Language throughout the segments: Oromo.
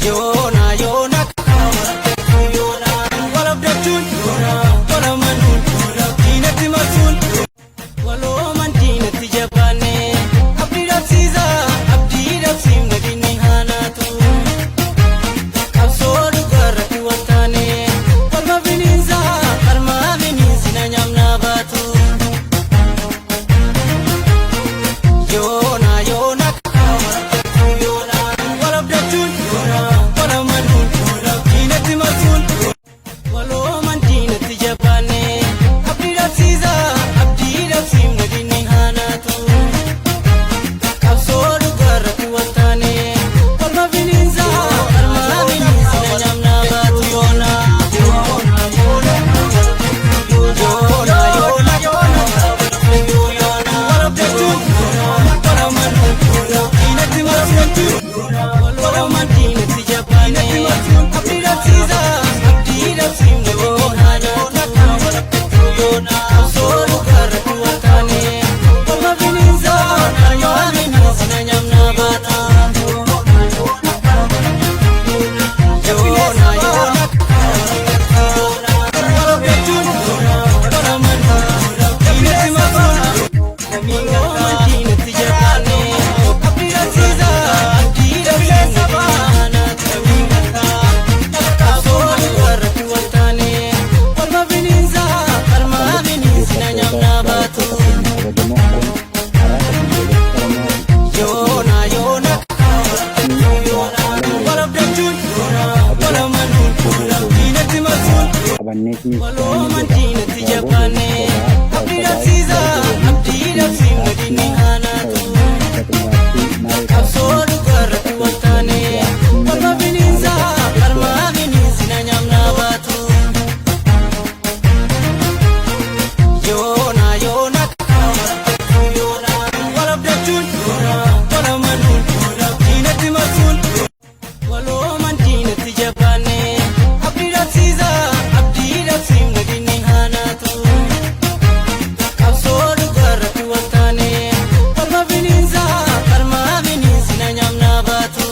Yoona yoona yoona wal abdachuun wal amanuun diinatti marsuun walooman diinatti jabaanne abdii dhabsiisa abdii dhabsiifne diinni haanaatu qabsoo dhugaarratti waltaane qalma bineensa qalma bineensi na nyaamna baatu. Yoona yoona yoona wal abdachuun wal amanuun diinatti marsuun walooman diinatti jabaanne abdii dhabsiisa abdii dhabsiifne diinni haanaatu qabsoo dhugaarratti waltaane qalma bineensa qalma bineensi na nyaamna baatu yoona yoona yoona yoona yoona wal abdachuun wal amanuun diinatti marsuun walooman diinatti jabaanne abdii dhabsiisa abdii dhabsiifne diinni haanaatu qabsoo dhugaarratti waltaane qalma bineensa qalma bineensi na nyaamna baatu. Yoona yoona wal abdachuun wal amanuun diinatti marsuun walooman diinatti jabaanne abdii dhabsiisa abdii dhabsiifne diinni haanaatu qabsoo dhugaarratti waltaane qalma bineensa qalma bineensi na nyaamna baatu. Kabajamoo kun hawaasa biyyoolessa Oromoo fi Yoona yoona wal abdachuun wal amanuun diinatti marsuun qabanneetiin walooman diinatti jabaanne abdii dhabsiisa abdii dhabsiifne diinni haanaatu qabsoo dhugaarratti waltaane qalma bineensa qalma bineensi na nyaamna baatu. Yoona yoona wal abdachuun wal amanuun diinatti marsuun walooman diinatti jabaanne abdii dhabsiisa abdii dhabsiifne diinni haanaatu qabsoo dhugaarratti waltaane qalma bineensa qalma bineensi na nyaamna baatu.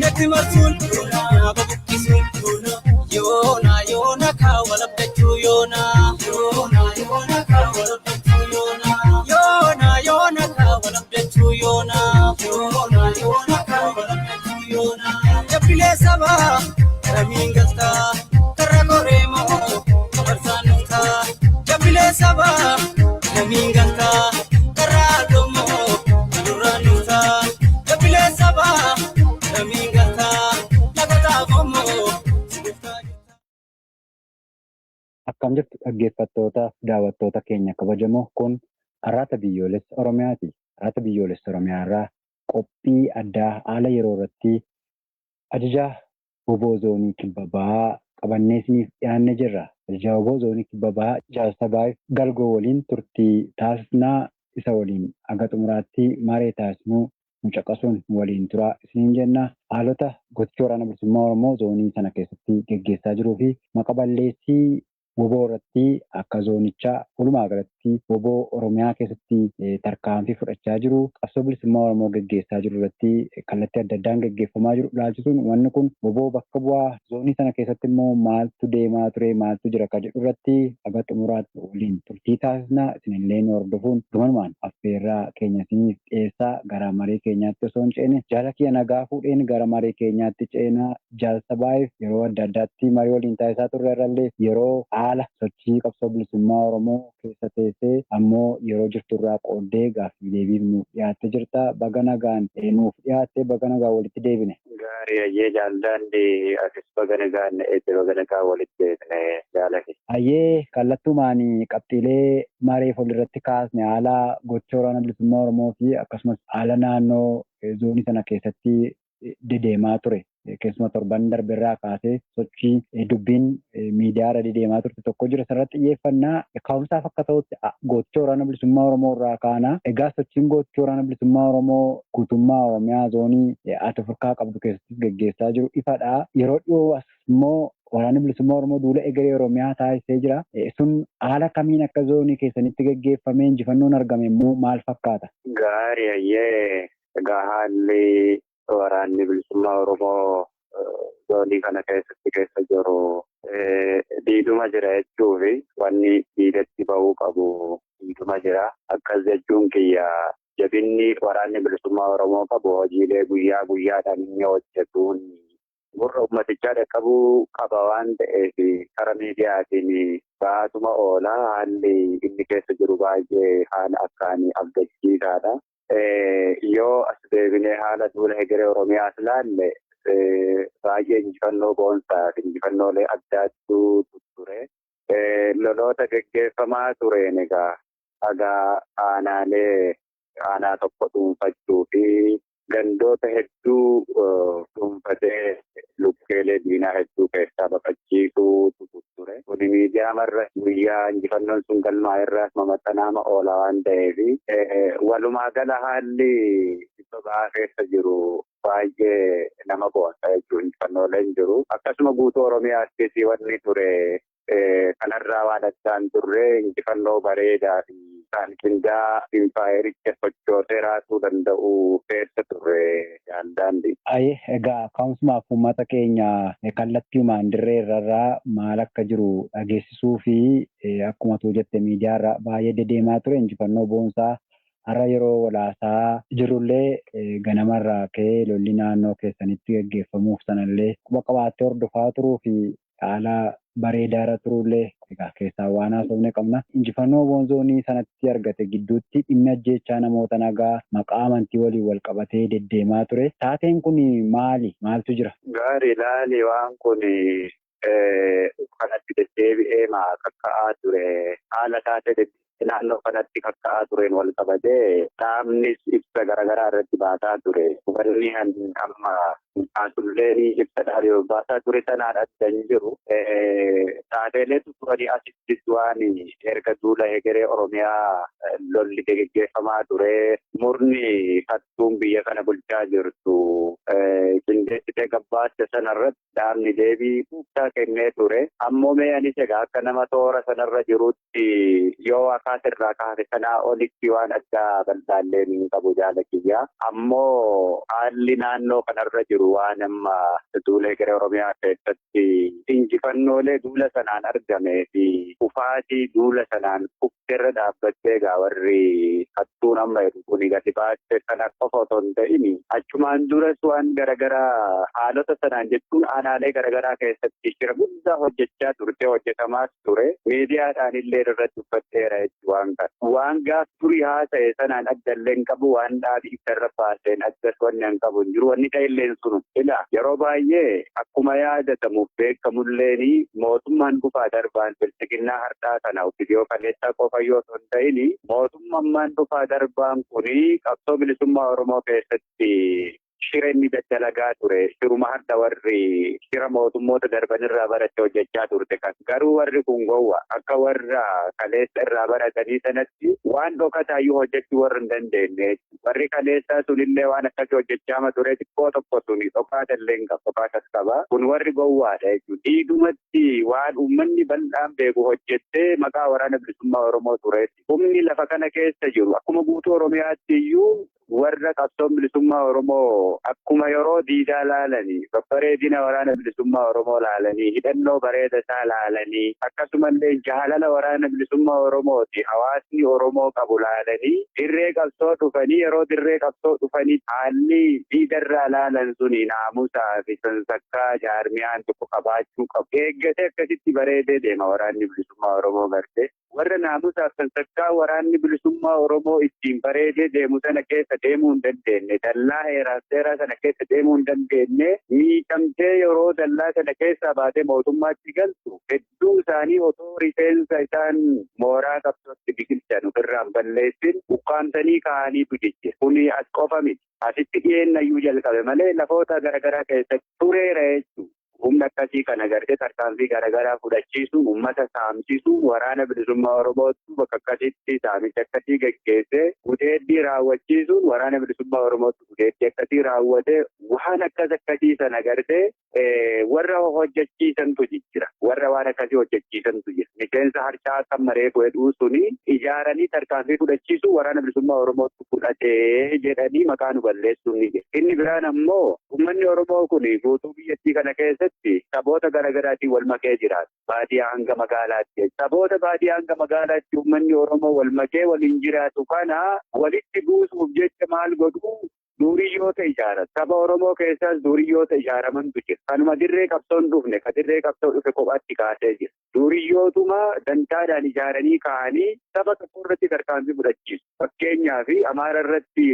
Diinatti marsuun dhaaba buqqisuun yoona yoona kaawwa labdachuu yoona yoona yoona kaawwa labdachuu yoona yoona yoona kaawwa labdachuu yoona yoona yoona kaawwa labdachuu yoona jabbilee sabaa garamiin galtaa karra koree moo dabarsaan dhuftaa jabbilee sabaa garamiin galtaa karra addoomoo duraan dhuftaa jabbilee sabaa garamiin galtaa lafa xaafomoo si dhuftaa jirta. Akkam jirtu dhaggeeffattootaa fi daawwattoota keenya kabajamoo kun Arraata Biyyoolessa Oromiyaati. Arraata Biyyoolessa Oromiyaa irraa qophii addaa haala yeroo irratti ajajaa WBO Zoonii Kibba Bahaa qabannee isiniif dhiyaannee jirra. Ajajaa WBO Zoonii Kibba Bahaa Jaal Sabaayif Galgoo waliin turtii taasisnaa isa waliin haga xumuraatti maree taasisnuu nu caqasuun nu waliin turaa isiniin jenna. Haalota gotichi waraana bilisummaa Oromoo zoonii sana keessatti geggeessaa jiruu fi maqa balleessii WBO irratti akka zoonichaa walumaa galatti WBO Oromiyaa keessatti tarkaanfii fudhachaa jiru qabsoo bilisummaa Oromoo geggeessaa jiru irratti kallattii adda addaan geggeeffamaa jiru ilaalchisuun wanni kun WBO bakka bu'aa zoonii sana keessatti immoo maaltu deemaa ture maaltu jira ka jedhu irratti haga xumuraatti waliin turtii taasisna isinillee nu hordofuun gamanumaan affeerraa keenya isiniif dhiyeessaa gara marii keenyaatti osoo hin ceene jaala kiyya nagaa fuudheen gara marii keenyaatti ceenaa Jaal Sabaayif yeroo adda addaatti marii waliin taasisaa turre irrallee yeroo haala sochii qabsoo bilisummaa Oromoo keessa teessee ammoo yeroo jirturraa qooddee gaaffii deebiif nuuf dhiyaattee jirta. Baga nagaan nuuf dhiyaatte, baga nagaan walitti deebine. Gaarii hayyee Jaal Daandii atis baga nagaan na eegde baga nagaan walitti deebine jaala kiyya. Hayyee kallattumaan qabxiilee mareef olirratti kaasne haala gocha waraana bilisummaa Oromoo fi akkasumas haala naannoo zoonii sana keessatti dedeemaa ture. Keessuma torban darbe irraa kaasee sochii dubbiin miidiyaa irra dedeemaa turte tokko jira. Sanarratti xiyyeeffannaa ka'umsaaf akka ta'utti gocha waraana bilisummaa Oromoo irraa kaana. Egaa sochiin gocha waraana bilisummaa Oromoo guutummaa Oromiyaa zoonii ati ofirkaa qabdu keessatti geggeessaa jiru ifadha. Yeroo dhiyoo as immoo waraanni bilisummaa Oromoo duula egeree Oromiyaa taasisee jira. Sun haala kamiin akka zoonii keessanitti geggeeffamee injifannoon argame immoo maal fakkaata? Gaarii hayyee egaa haalli waraanni bilisummaa Oromoo zoonii kana keessatti keessa jiru diiduma jira jechuufi wanni diidatti ba'uu qabu diiduma jira. Akkas jechuun kiyya jabinni waraanni bilisummaa Oromoo qabu hojiilee guyyaa guyyaadhaan inni hojjetuun gurra uummatichaa dhaqqabuu qaba waan ta'eef karaa miidiyaatiin baatuma oola. Haalli inni keessa jiru baay'ee haala akkaan abdachiisaadha. Yoo as deebinee haala duula egeree Oromiyaas ilaalle baay'ee injifannoo boonsaa fi injifannoolee addaattu ture. Loloota geggeeffamaa tureen egaa haga aanaalee aanaa tokko dhuunfachuu fi gandoota hedduu dhuunfatee lukkeelee diinaa hedduu keessaa baqachiisuutu ture. Kuni miidiyaa marra guyyaa injifannoon sun galmaa irraas mamaxxanaama oola waan ta'eef walumaa gala haalli kibba bahaa keessa jiru baay'ee nama boonsa jechuun injifannooleen jiru. Akkasuma guutuu Oromiyaattis wanni ture kanarraa waan addaan turre injifannoo bareedaa fi kan qindaa impaayericha sochoosee raasuu danda'u keessa turre daandii. Aye, egaa ka'umsumaaf uummata keenya kallattiimaan dirree irraa maal akka jiru dhageessisuu fi akkuma tu jette miidiyaa irra baay'ee dedeemaa ture injifannoo boonsaa har'a yeroo walaasaa jirullee ganamarraa ka'ee lolli naannoo keessanitti geggeeffamuuf sanallee quba qabaattee hordofaa turuu fi haala bareedaa irra turullee egaa keessaa waan haasofne qabna. Injifannoo boonzoonii sanatti argate gidduutti dhimmi ajjeechaa namoota nagaa maqaa amantii waliin wal qabatee deddeemaa ture. Taateen kun maali? Maaltu jira? Gaarii ilaali waan kun kanatti deddeebi'ee maa kakka'aa ture. Haala taatee naannoo kanatti kakka'aa tureen wal qabatee dhaabnis ibsa garaagaraa irratti baasaa ture. Wanni amma baasullee ibsa dhaabee baasaa ture sanaan adda hin jiru. Taateelee turanii asittis waan erga duula egeree Oromiyaa lolli geggeeffamaa ture. Murni hattuun biyya kana bulchaa jirtu qindeessitee gabbaaste sanarratti dhaabni deebii guddaa kennee ture. Ammoo mee anis egaa akka nama toora sanarra jirutti yoo kaasirraa kaase sanaa olitti waan adda bal'aallee hin qabu jaalakiyyaa. Ammoo haalli naannoo kanarra jiru waan amma duulee gara Oromiyaa keessatti injifannoolee duula sanaan argamee fi kufaatii duula sanaan kufteerra dhaabbattee egaa warri hattuun amma jedhu kuni gadi baatte sana qofa otoo hin ta'in achumaan duras waan garaagaraa haalota sanaan jechuun aanaalee garaagaraa keessatti shira guddaa hojjechaa turte hojjetamaas ture miidiyaadhaan illee irratti dubbatteera jechuun waan kana. Waan gaaf durii haasa'e sanaan adda illee hin qabu waan dhaabii isarra baaseen addas wanni hin qabu hin jiru wanni ta'e illee sunu. Ila yeroo baay'ee akkuma yaadatamuuf beekamulleen mootummaan dhufaa darbaan bilchiginnaa har'aa kana yoo kaleessaa qofa yoo osoo hin ta'in mootummaan dhufaa darbaan kuni qabsoo bilisummaa Oromoo keessatti shira inni daddalagaa ture shiruma har'a warri shira mootummoota darbanirraa baratte hojjechaa turte kan garuu warri kun gowwa akka warra kaleessa irraa baratanii sanatti waan dhokataayyuu hojjechuu warra hin dandeenye warri kaleessaa sunillee waan akkasii hojjechaama ture xiqqoo tokko suni dhokaata illee hin qabu dhokaatas qaba kun warri gowwaadha jechuudha diidumatti waan uummanni bal'aan beeku hojjettee maqaa waraana bilisummaa Oromoo tureetti humni lafa kana keessa jiru akkuma guutuu Oromiyaatti iyyuu warra qabsoon bilisummaa Oromoo akkuma yeroo diidaa laalanii babbareedina waraana bilisummaa Oromoo laalanii hidhannoo bareeda isaa laalanii akkasumallee jaalala waraana bilisummaa Oromooti hawaasni Oromoo qabu laalanii dirree qabsoo dhufanii yeroo dirree qabsoo dhufanii haalli diidarraa laalan suni naamusaa fi sansakkaa jaarmiyaan tokko qabaachuu qabu. Eeggatee akkasitti bareedee deema waraanni bilisummaa Oromoo gartee. Warra naamusaaf sansakkaa waraanni bilisummaa Oromoo ittiin bareedee deemu sana keessa deemuu hin dandeenye dallaa heeraaf seeraa sana keessa deemuu hin dandeenye miidhamtee yeroo dallaa sana keessaa baatee mootummaatti galtu hedduu isaanii otoo rifeensa isaan mooraa qabsootti biqilchan ofirraan balleessin ukkaamsanii kaa'aniitu jeche kuni as qofa miti asitti dhiyeennayyuu jalqabe malee lafoota garaagaraa keessatti tureera jechuudha. Humna akkasii kana gartee tarkaanfii garaagaraa fudhachiisuun uummata saamsisuun waraana bilisummaa Oromootti bakka akkasitti saamicha akkasii geggeessee gudeeddii raawwachiisuun waraana bilisummaa Oromootti gudeeddii akkasii raawwatee waan akkas akkasii sana gartee warra hojjechiisantu jira. Warra waan akkasii hojjechiisantu jira. Miseensa harcaa kan maree godhuu suni ijaaranii tarkaanfii fudhachiisuun waraana bilisummaa Oromootti fudhatee jedhanii maqaa nu balleessuun ni jira. Inni biraan ammoo uummanni Oromoo kun guutuu biyyattii kana keessatti saboota garaagaraatiin wal makee jiraatu. Baadiyyaa hanga magaalaatti. Saboota baadiyyaa hanga magaalaatti uummanni Oromoo wal makee waliin jiraatu kana walitti buusuuf jecha maal godhuu duuriyyoota ijaaran. Saba Oromoo keessaas duuriyyoota ijaaramantu jira. Kanuma dirree qabsoon dhufne ka dirree qabsoo dhufe kophaatti kaasee jira. Duuriyyootuma dantaadhaan ijaaranii ka'anii saba tokko irratti tarkaanfii fudhachiisu. Fakkeenyaaf Amaara irratti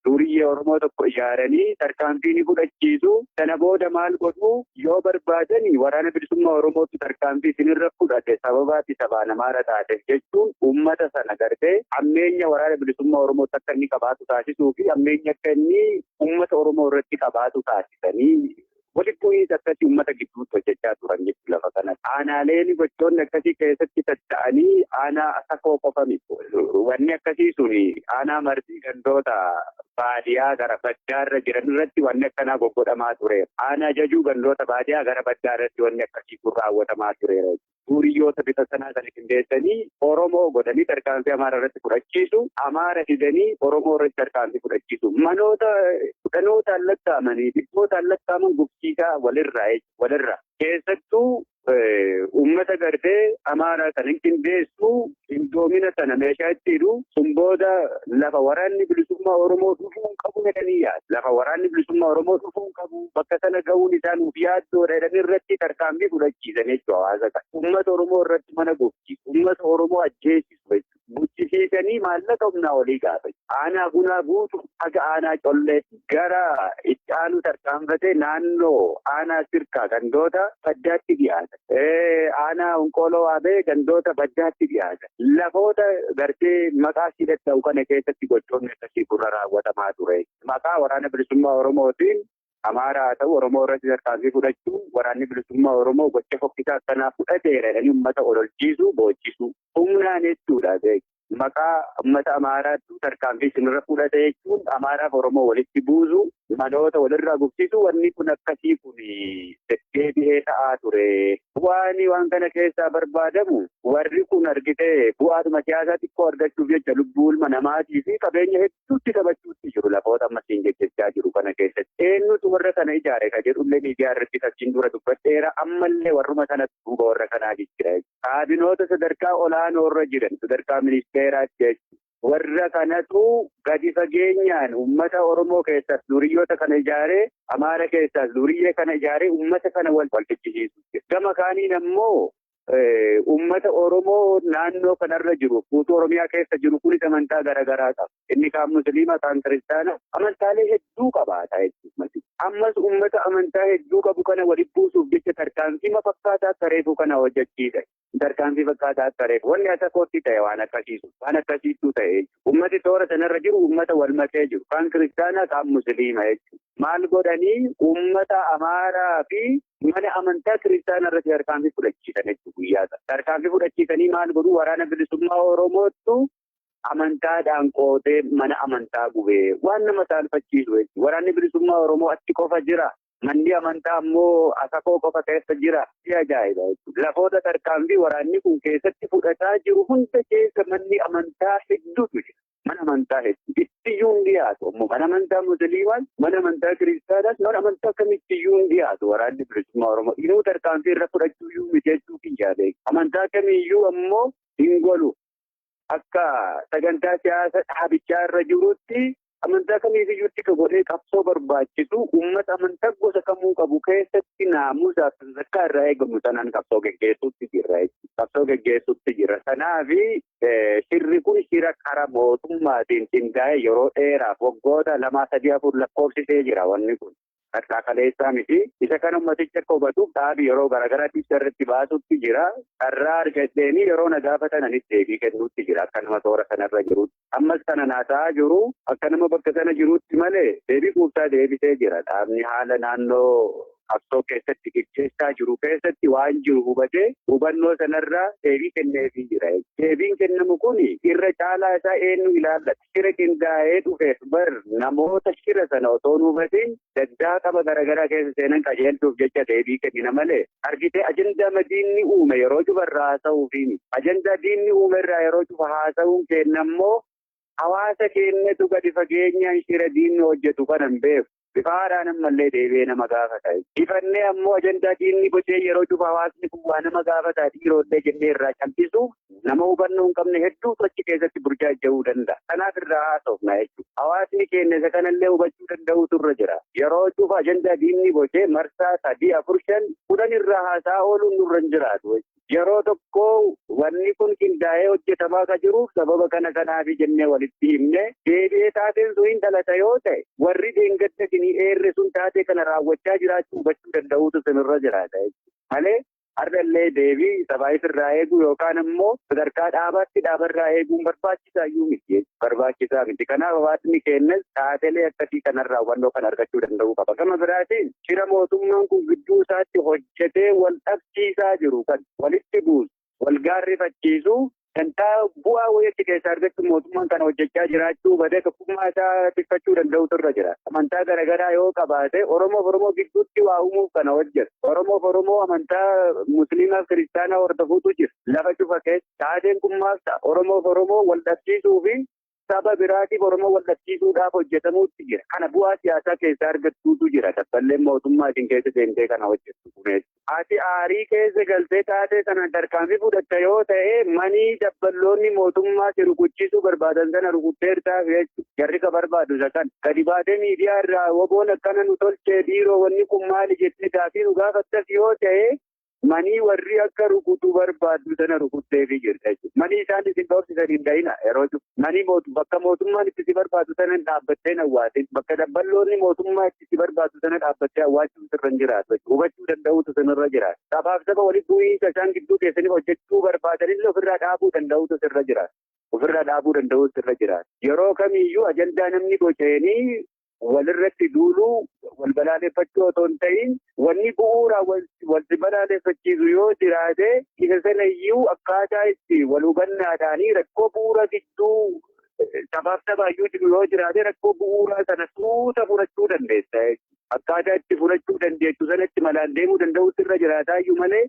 duuriyyee Oromoo tokko ijaaranii tarkaanfii ni fudhachiisu. Sana booda maal godhu yoo barbaadan waraana bilisummaa Oromootti tarkaanfii isinirra fudhate sababaati sabaan Amaara taateef jechuun uummata sana gartee ammeenya waraana bilisummaa Oromootti akka inni qabaatu taasisuu fi ammeenya akka inni uummata Oromoo irratti qabaatu taasisanii walitti bu'iinsa akkasii uummata gidduutti hojjechaa turan jechuudha lafa kanatti. Aanaaleen gochoonni akkasii keessatti tatta'anii aanaa asakoo qofa miti. Wanni akkasii suni aanaa martii gandoota baadiyyaa gara baddaarra jiran irratti wanni akkanaa goggodhamaa tureera. Aanaa jajuu gandoota baadiyyaa gara baddaa irratti wanni akkasii kun raawwatamaa tureera. Duuriyyoota bifa sanaa sana qindeessanii Oromoo godhanii tarkaanfii Amaara irratti fudhachiisu. Amaara fidanii Oromoo irratti tarkaanfii fudhachiisu. Manoota kudhanootaan lakkaa'amanii dhibbootaan lakkaa'aman gubsiisaa walirraa. Keessattuu uummata gartee Amaaraa kan hin qindeessu qindoomina sana meeshaa itti hidhu sun booda lafa waraanni bilisummaa Oromoo dhufuu hin qabu jedhanii yaadu. Lafa waraanni bilisummaa Oromoo dhufuu hin qabu bakka sana ga'uun isaan nuuf yaaddoodha jedhanii irratti tarkaanfii fudhachiisan jechuudha hawaasa kana. Uummata Oromoo irratti mana gubsiisu, uummata Oromoo ajjeesisu jechuudha. Buchisiisanii maallaqa humnaa olii gaafatu. Aanaa gunaa guutu haga aanaa collee gara itti aanu tarkaanfatee naannoo aanaa sirkaa gandoota baddaatti dhiyaata. Aanaa honqooloo waabee gandoota baddaatti dhiyaata. Lafoota gartee maqaa sidhatta'u kana keessatti gochoonni akkasii gurra raawwatamaa ture. Maqaa waraana bilisummaa Oromootiin Amaaraa haa ta'u Oromoo irratti tarkaanfii fudhachuun waraanni bilisummaa Oromoo gocha fokkisaa akkanaa fudhateera jedhanii uummata ololchiisuu boochisuu humnaan jechuudha. Maqaa uummata Amaaraatti tarkaanfii isinirra fudhate jechuun Amaaraaf Oromoo walitti buusu, manoota walirraa gubsiisu, wanni kun akkasii kun deddeebi'ee ta'aa ture. Bu'aan waan kana keessaa barbaadamu warri kun argitee bu'aatuma siyaasaa xiqqoo argachuuf jecha lubbuu ilma namaatii fi qabeenya hedduutti taphachuutti jiru lafoota ammasiin jechachaa jiru kana keessatti. Eenyutu warra kana ijaare ka jedhullee miidiyaa irratti fakkiin dura dubbadheera, ammallee warruma sanatti duuba warra kanaa jira. Kaabinoota sadarkaa olaanoo irra jiran, sadarkaa ministeeraatti jechuudha. Warra kanatu gadi fageenyaan uummata Oromoo keessaas duriyyoota kana ijaaree, Amaara keessaas duriyyee kana ijaaree uummata kana wal walfichisiisu. Gama kaaniin ammoo uummata Oromoo naannoo kanarra jiru, guutuu Oromiyaa keessa jiru kunis amantaa garaagaraa qaba. Inni kaan Musliima, kaan Kiristaana, amantaalee hedduu qabaata jechuudha. Ammas uummata amantaa hedduu qabu kana walitti buusuuf jecha tarkaanfii fakkaataa akka reefuu kana hojjechiisa. Tarkaanfii fakkaataa akka reefu. Wanni asa kootti ta'e waan akkasiisu. Waan akkasiisu ta'e jechuudha. Uummati toora sanarra jiru uummata wal makee jiru. Kaan Kiristaana, kaan Musliima jechuudha. Maal godhanii uummata Amaaraa fi mana amantaa Kiristaanaa irratti tarkaanfii fudhachiisan jechuudha guyyaa sana. Tarkaanfii fudhachiisanii maal godhu? Waraana bilisummaa Oromoottu amantaadhaan qootee mana amantaa gubee, waan nama saalfachiisu jechuudha. Waraanni bilisummaa Oromoo achi qofa jira. Manni amantaa ammoo Asakoo qofa keessa jira. Si ajaa'iba jechuudha. Lafoota tarkaanfii waraanni kun keessatti fudhataa jiru hunda keessa manni amantaa hedduutu jira. Mana amantaa hedduu ittiyyuu hin dhiyaatu. Ammoo mana amantaa Musliimaas, mana amantaa Kiristaanaas, mana amantaa kamittiyyuu hin dhiyaatu waraanni bilisummaa Oromoo. Inuu tarkaanfii irra fudhachuu iyyuu miti jechuu kiyyaa beeku. Amantaa kamiyyuu ammoo hin golu. Akka sagantaa siyaasa dhaabichaa irra jirutti amantaa kamiifiyyuu itti godhee qabsoo barbaachisu uummata amantaa gosa kamuu qabu keessatti naamusaaf sadarkaa irraa eegamu sanaan qabsoo geggeessuutti jirra. Qabsoo geggeessuutti jirra. Kanaafi shirri kun shira karaa mootummaatiin qindaa'e yeroo dheeraaf waggoota 2, 3, 4 lakkoofsisee jira wanni kun. Harkaa kaleessaa miti. Isa kana ummatichi akka hubatuuf dhaabi yeroo garaagaraatti ibsa irratti baasutti jira. Carraa argadheenii yeroo na gaafatan anis deebii kennuutti jira. Akka nama toora sanarra jirutti. Ammas kana naa ta'aa jiru akka nama bakka sana jirutti malee deebii quubsaa deebisee jira. Dhaabni haala naannoo qabsoo keessatti gaggeessaa jiru keessatti waan jiru hubatee hubannoo sanarraa deebii kenneefii jira. Deebiin kennamu kun irra caalaa isaa eenyu ilaallata? Shira qindaa'ee dhufeef bar namoota shira sana otoo hin hubatiin daddaaqama garaagaraa keessa seenan qajeelchuuf jecha deebii kennina malee argitee ajandaa diinni uume yeroo cufarraa haasa'uufi ajandaa diinni uume irraa yeroo cufa haasa'uun kennammoo hawaasa keenyatu gadi fageenyaan shira diinni hojjetu kana hin beeku. Bifa haaraan ammallee deebi'ee nama gaafata. Ifannee ammoo ajandaa diinni bocee yeroo cufa hawaasni kun waa nama gaafata dhiiroollee jennee irraa callisu nama hubannoo hin qabne hedduutu achi keessatti burjaaja'uu danda'a. Kanaaf irraa haasofna jechuudha. Hawaasni keenya isa kanallee hubachuu danda'utu irra jira. Yeroo cufa ajandaa diinni bocee marsaa 3, 4, 5, 10 irraa haasaa ooluun nurra hin jiraatu. Yeroo tokko wanni kun qindaa'ee hojjetamaa kan jiruuf sababa kana kanaafi jennee walitti himne deebi'ee taateen sun hin dhalata yoo ta'e warri dheengadda isinii eerre sun taatee kana raawwachaa jiraachuu hubachuu danda'uutu sinirra jiraata jechuudha. Malee har'allee deebii sabaayif irraa eeguu yookaan ammoo sadarkaa dhaabaatti dhaabarraa eeguun barbaachisaa iyyuu miti. Barbaachisaa miti. Kanaaf hawaasni keenyas taatelee akkasii kanarraa hubannoo kan argachuu danda'uu qaba. Gama biraatiin shira mootummaan kun gidduu isaatti hojjetee wal dhabsiisaa jiru kan walitti buusu, wal gaarrifachiisu, dantaa bu'aa wayii keessaa argachuun mootummaan kana hojjechaa jiraachuu badee tokkummaa isaa tiffachuu danda'utu irra jira. Amantaa garaagaraa yoo qabaate Oromoof Oromoo gidduutti waa uumuuf kana hojjeta. Oromoof Oromoo amantaa Musliimaaf Kiristaanaa hordofuutu jira. Lafa cufa keessa taateen kun maal ta'a? Oromoof Oromoo wal dhabsiisuu fi saba biraatiif Oromoo wal dhabsiisuudhaaf hojjetamuutti jira. Kana bu'aa siyaasaa keessaa argachuutu jira. Dabballeen mootummaa isin keessa seentee kana hojjettu kunis. Ati aarii keessa galtee taatee sana tarkaanfii fudhatta yoo ta'e manii dabballoonni mootummaa si rukuchisuu barbaadan sana rukutteertaaf jechuudha. Jarri ka barbaadu isa kana. Gadi baatee miidiyaa irraa woboon akkana nu tolchee dhiiroo wanni kun maali jettee gaafii nu gaafattas yoo ta'e manii warri akka rukutuu barbaaddu sana rukutteefii jirta jechuudha. Manii isaan isin dhoofsisan hin da'ina yeroo jiru. Manii bakka mootummaan itti si barbaadu sana dhaabbattee hin awwaatin. Bakka dabballoonni mootummaa itti si barbaadu sana dhaabbattee awwaachuun sirra hin jiraatu jechuudha. Hubachuu danda'uutu sirra jiraata. Sabaaf saba walitti bu'iinsa isaan gidduu keessanii hojjechuu barbaadanillee ofirraa dhaabuu danda'uutu sirra jiraata. Ofirraa dhaabuu danda'uutu sirra jiraata. Yeroo kamiyyuu ajandaa namni boceenii Walirratti duuluu wal balaaleffachuu otoo hin ta'in wanni bu'uura wal balaaleffachiisu yoo jiraate isa sana iyyuu akkaataa itti wal hubannaadhaanii rakkoo bu'uura gidduu sabaaf sabaayyuu jiru yoo jiraate rakkoo bu'uuraa sana suuta furachuu dandeessa. Akkaataa itti furachuu dandeessu sanatti malaan deemuu danda'utti irra jiraataa iyyuu malee